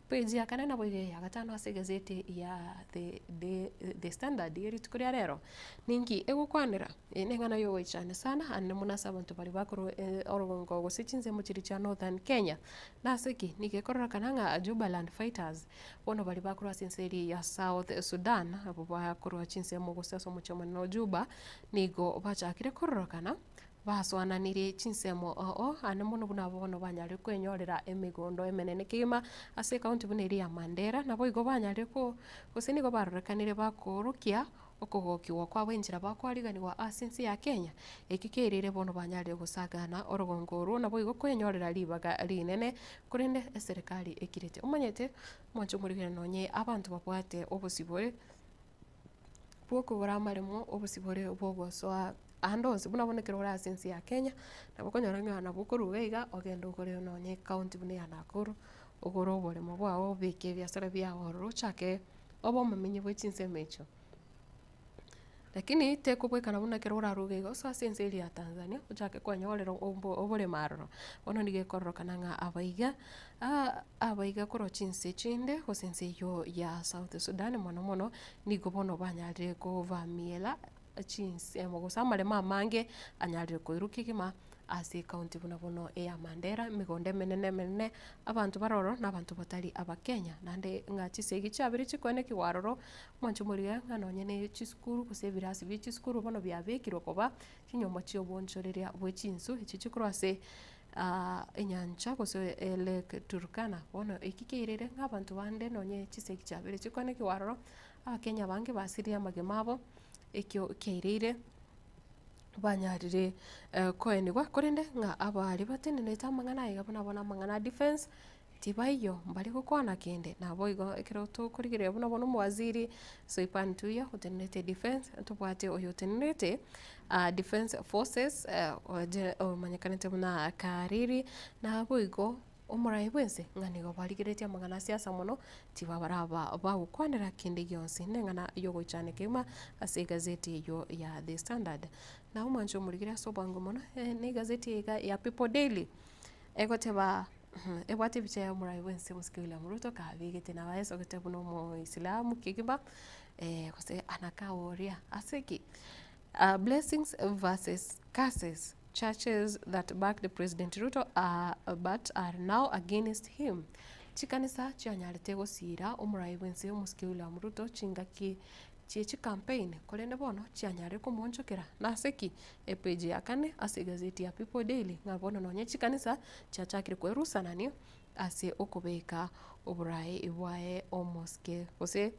Page ya kane naboigo eya gatano ase egazeti ya The The The Standard ye rituko ria rero, ninki egokwanera? Eye neng'ana yogoichania sana ande mono ase abanto baria bakorwa orogongo gose chinsemo chiria chia Northern Kenya. Nase ki? Nigo ekororekana ng'a Jubaland fighters, bono baria bakorwa ase ense eria ya South Sudan, abwo bakorwa chinsemo gose ase omochie omonene o Juba, nigo bachakire kororekana. Basoananirie chinsemo oo, aande mono buna bono banyarire kwenyorera emegondo emenene kegima ase ekaunti buna eria ya Mandera, naboigo banyarire ko gose nigo barorekanire bakoorokia okogokigwa kwabo enchera bakoariganigwa ase ense ya Kenya. Eki keirire bono banyarire gosagana orogongo orwo naboigo kwenyorera ribaga rinene korende eserekari ekirete. Omanyete mwanche omorigere nonye abanto babwate obosibore bw'okogora amaremo, obosibore bw'ogosoa ande onsi buna bono ekero ore ase ense ya Kenya, nabo okonyora ng'a nabo okorwa iga iga ogende ogore nonye ekaunti buna eya Nakuru, ogore oboremo bwao obeke ebiasara biago ororo ochake obe omomenyi bwe chinsemo echio. Lakini tekobwekana buna ekero orarwe iga iga osoe ase ense eria ya Tanzania ochake kwenyorera obo oboremo aroro. Bono nigo ekororokana ng'a abaiga abaiga korwa chinse chinde gose ense eywo ya South Sudan mono mono, nigo bono banyarire kovamiera chinsemo gose amaremo amange anyarire koirwa kegima ase ekaunti buna bono eya Mandera, emegondo emenene emenene, abanto bare ororo na abanto batari abakenya. Naende ng'a chisegi chiabeire chikoenekigwa aroro, mwanche morigia ng'a nonye na chisukuru gose ebirasi bie chisukuru bono biabekirwe koba chinyomba chi'obonchoreria bwe chinsu echio chikorwa ase enyancha gose Lake Turkana. Bono eki keirire ng'a abanto bande nonye chisegi chiabeire chikoenekigwa aroro, Abakenya abange basiririe amagima abo, ekio kiaireire banyarire koenigwa, korende ng'a abaria batenenete amang'ana aya iga buna bono amang'ana a defence, tibaiyo mbari gokwana kende. Naboigo ekero tokorigereria buna bono omowaziri Soipan Tuya otenenete defence, ntobwate oyo otenenete defence forces omanyekanete buna Kariri, naboigo. Omorai bw'ense, ng'a nigo barigereretie amang'ana a siasa mono, tibabaraba bagokwanera kende gionsi. Neng'ana y'ogoichania kegima ase egazeti eyio ya The Standard. Na omwancho omorigere ase obwango mono, na egazeti eye iga ya People Daily, egoteba ebwate ebicha ya omorai bw'ense omosike William Ruto kabegete nabo aesogete buna omoisilamu kegima, gose anakaa oria. Ase ki? Blessings versus curses. Churches that backed President Ruto are but are now against him. Chikanisa chianyarete gosiira omorai bw'ense omosike William Ruto chingaki chie chicampaign korende bono chianyarire komoonchokera. Nase ki? Epage ya kane ase egazeti ya People Daily ng'a bono nonye chikanisa chiachakire kwerusanania ase okobeka oborai bwaye omosike gose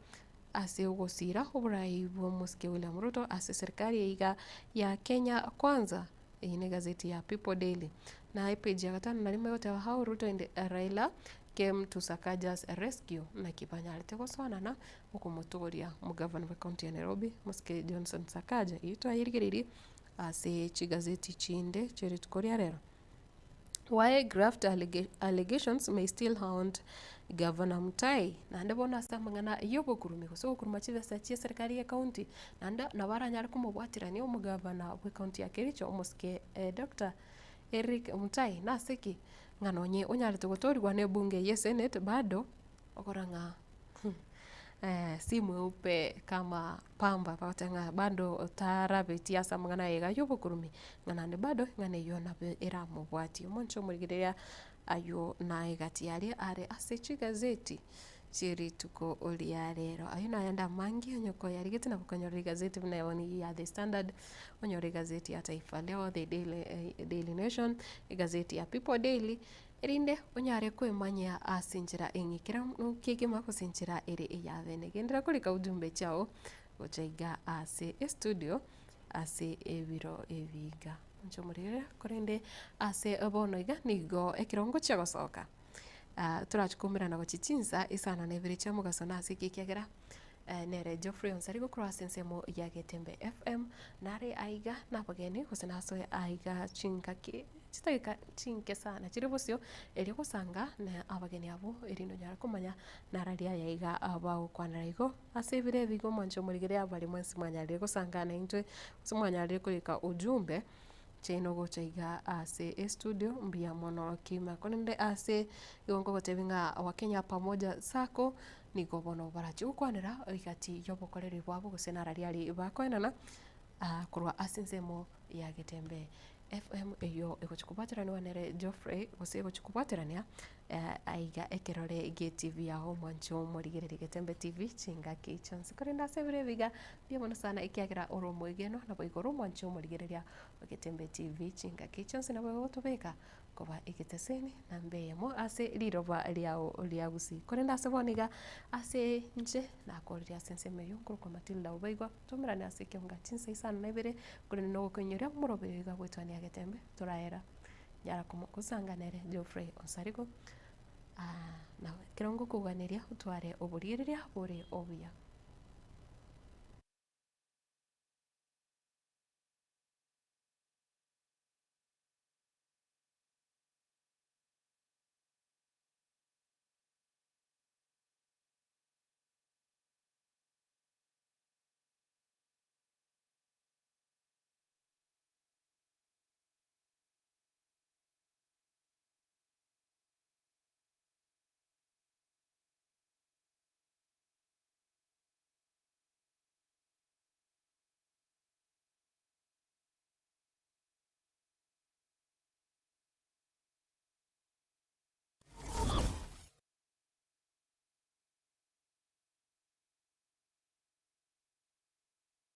Ase ogosiira oborai bw'omosike William Ruto ase serikali eyeiga ya Kenya Kwanza. Eye ne gazeti ya People Daily. Na epage ya gatano narimo egoteba how Ruto and Raila came to Sakaja's rescue. Naki banyarete gosoanana okomotoria omogavana bwe county ya Nairobi omosike Johnson Sakaja. Eyio twayerigereirie ase chigazeti chinde chie rituko ria rero. Why graft allegations may still haunt Gavana Mutai. Naende bono ase amang'ana y'obokurumi gose ogokuruma chibesa chia eserikari ye county, naende nabo aranyare komobwaterania omogavana bwe county ya Kericho omosike Doctor Eric Mutai. Nase ki? Ng'a nonye onyarete gotoorigwa na ebunge ye senate bado okora ng'a. Si mweupe kama pamba, bagoteba ng'a bado otarabeti ase amang'ana aye iga ya obokurumi, ng'a naende bado eng'ana eyio nabo eramobwatie. Omonche omorigereria aywo na egati aria are ase chigazeti chie rituko ria rero. Ayio nayande amange onye koyarigete nabo okonyora egazeti buna bono eyio ya The Standard, onyore egazeti ya Taifa Leo, The Daily Daily Nation, egazeti ya People Daily, erinde onyare kwemanyia ase enchera eng'ikeranu kegima gose enchera ere eyabene. Genderera korika ujumbe chiago gocha iga ase estudio ase ebiro ebi iga. Inche omorere korende ase bono iga nigo ekero ngochia gosoka torachi koumerana gochia chinsa isano na ibere chia omogaso nase eki ekiagera nere Geoffrey Onsari gokorwa ase ensemo ya Getembe FM nare aiga nabageni gose nasoe aiga chingaki chidakika chinke sana chire bosio erio gosanga na abageni abwo erinde onyare komanya nararia aya iga bagokwanera igo. Ase ebiro ebi igo omwancho omorigere abare mwensi mwanyarire gosanga naintwe gose mwanyarire korika ujumbe chiaino gocha iga ase estudio mbuya mono kegima. Korende ase igo nkogotebia ng'a Wakenya Pamoja Sacco nigo bono barachie gokwanera egati ya obokoreri bwabo gose nararia aria bakoenana korwa ase ensemo ya Getembe FM eyio egochia kobwateranigwa nere Geoffrey gose egochia kobwaterania aiga ekerore gie TV yao omwancho omorigereria Getembe TV chingaki chionsi. Korende ase ebiro ebi iga mbuya mono sana ekiagera ore omoegenwa naboigo ore omwancho omorigereria o Getembe TV chingaki chionsi nabo egotobeka koba egeteseni namba eyemo ase riroba riao ria gusii. Korende ase bono iga ase inche nakorire ase ensemo eyio nkorokwa Matilda Obaigwa. Tomerane ase ekeonga chinsa isano na ibere, korende nogokoinyoria omorobio iga gwetwania getembe toraera. Nyara komogosanga nere Geoffrey Onsarigo, na ekero ngokoganeria otware oborigereria bore obuya.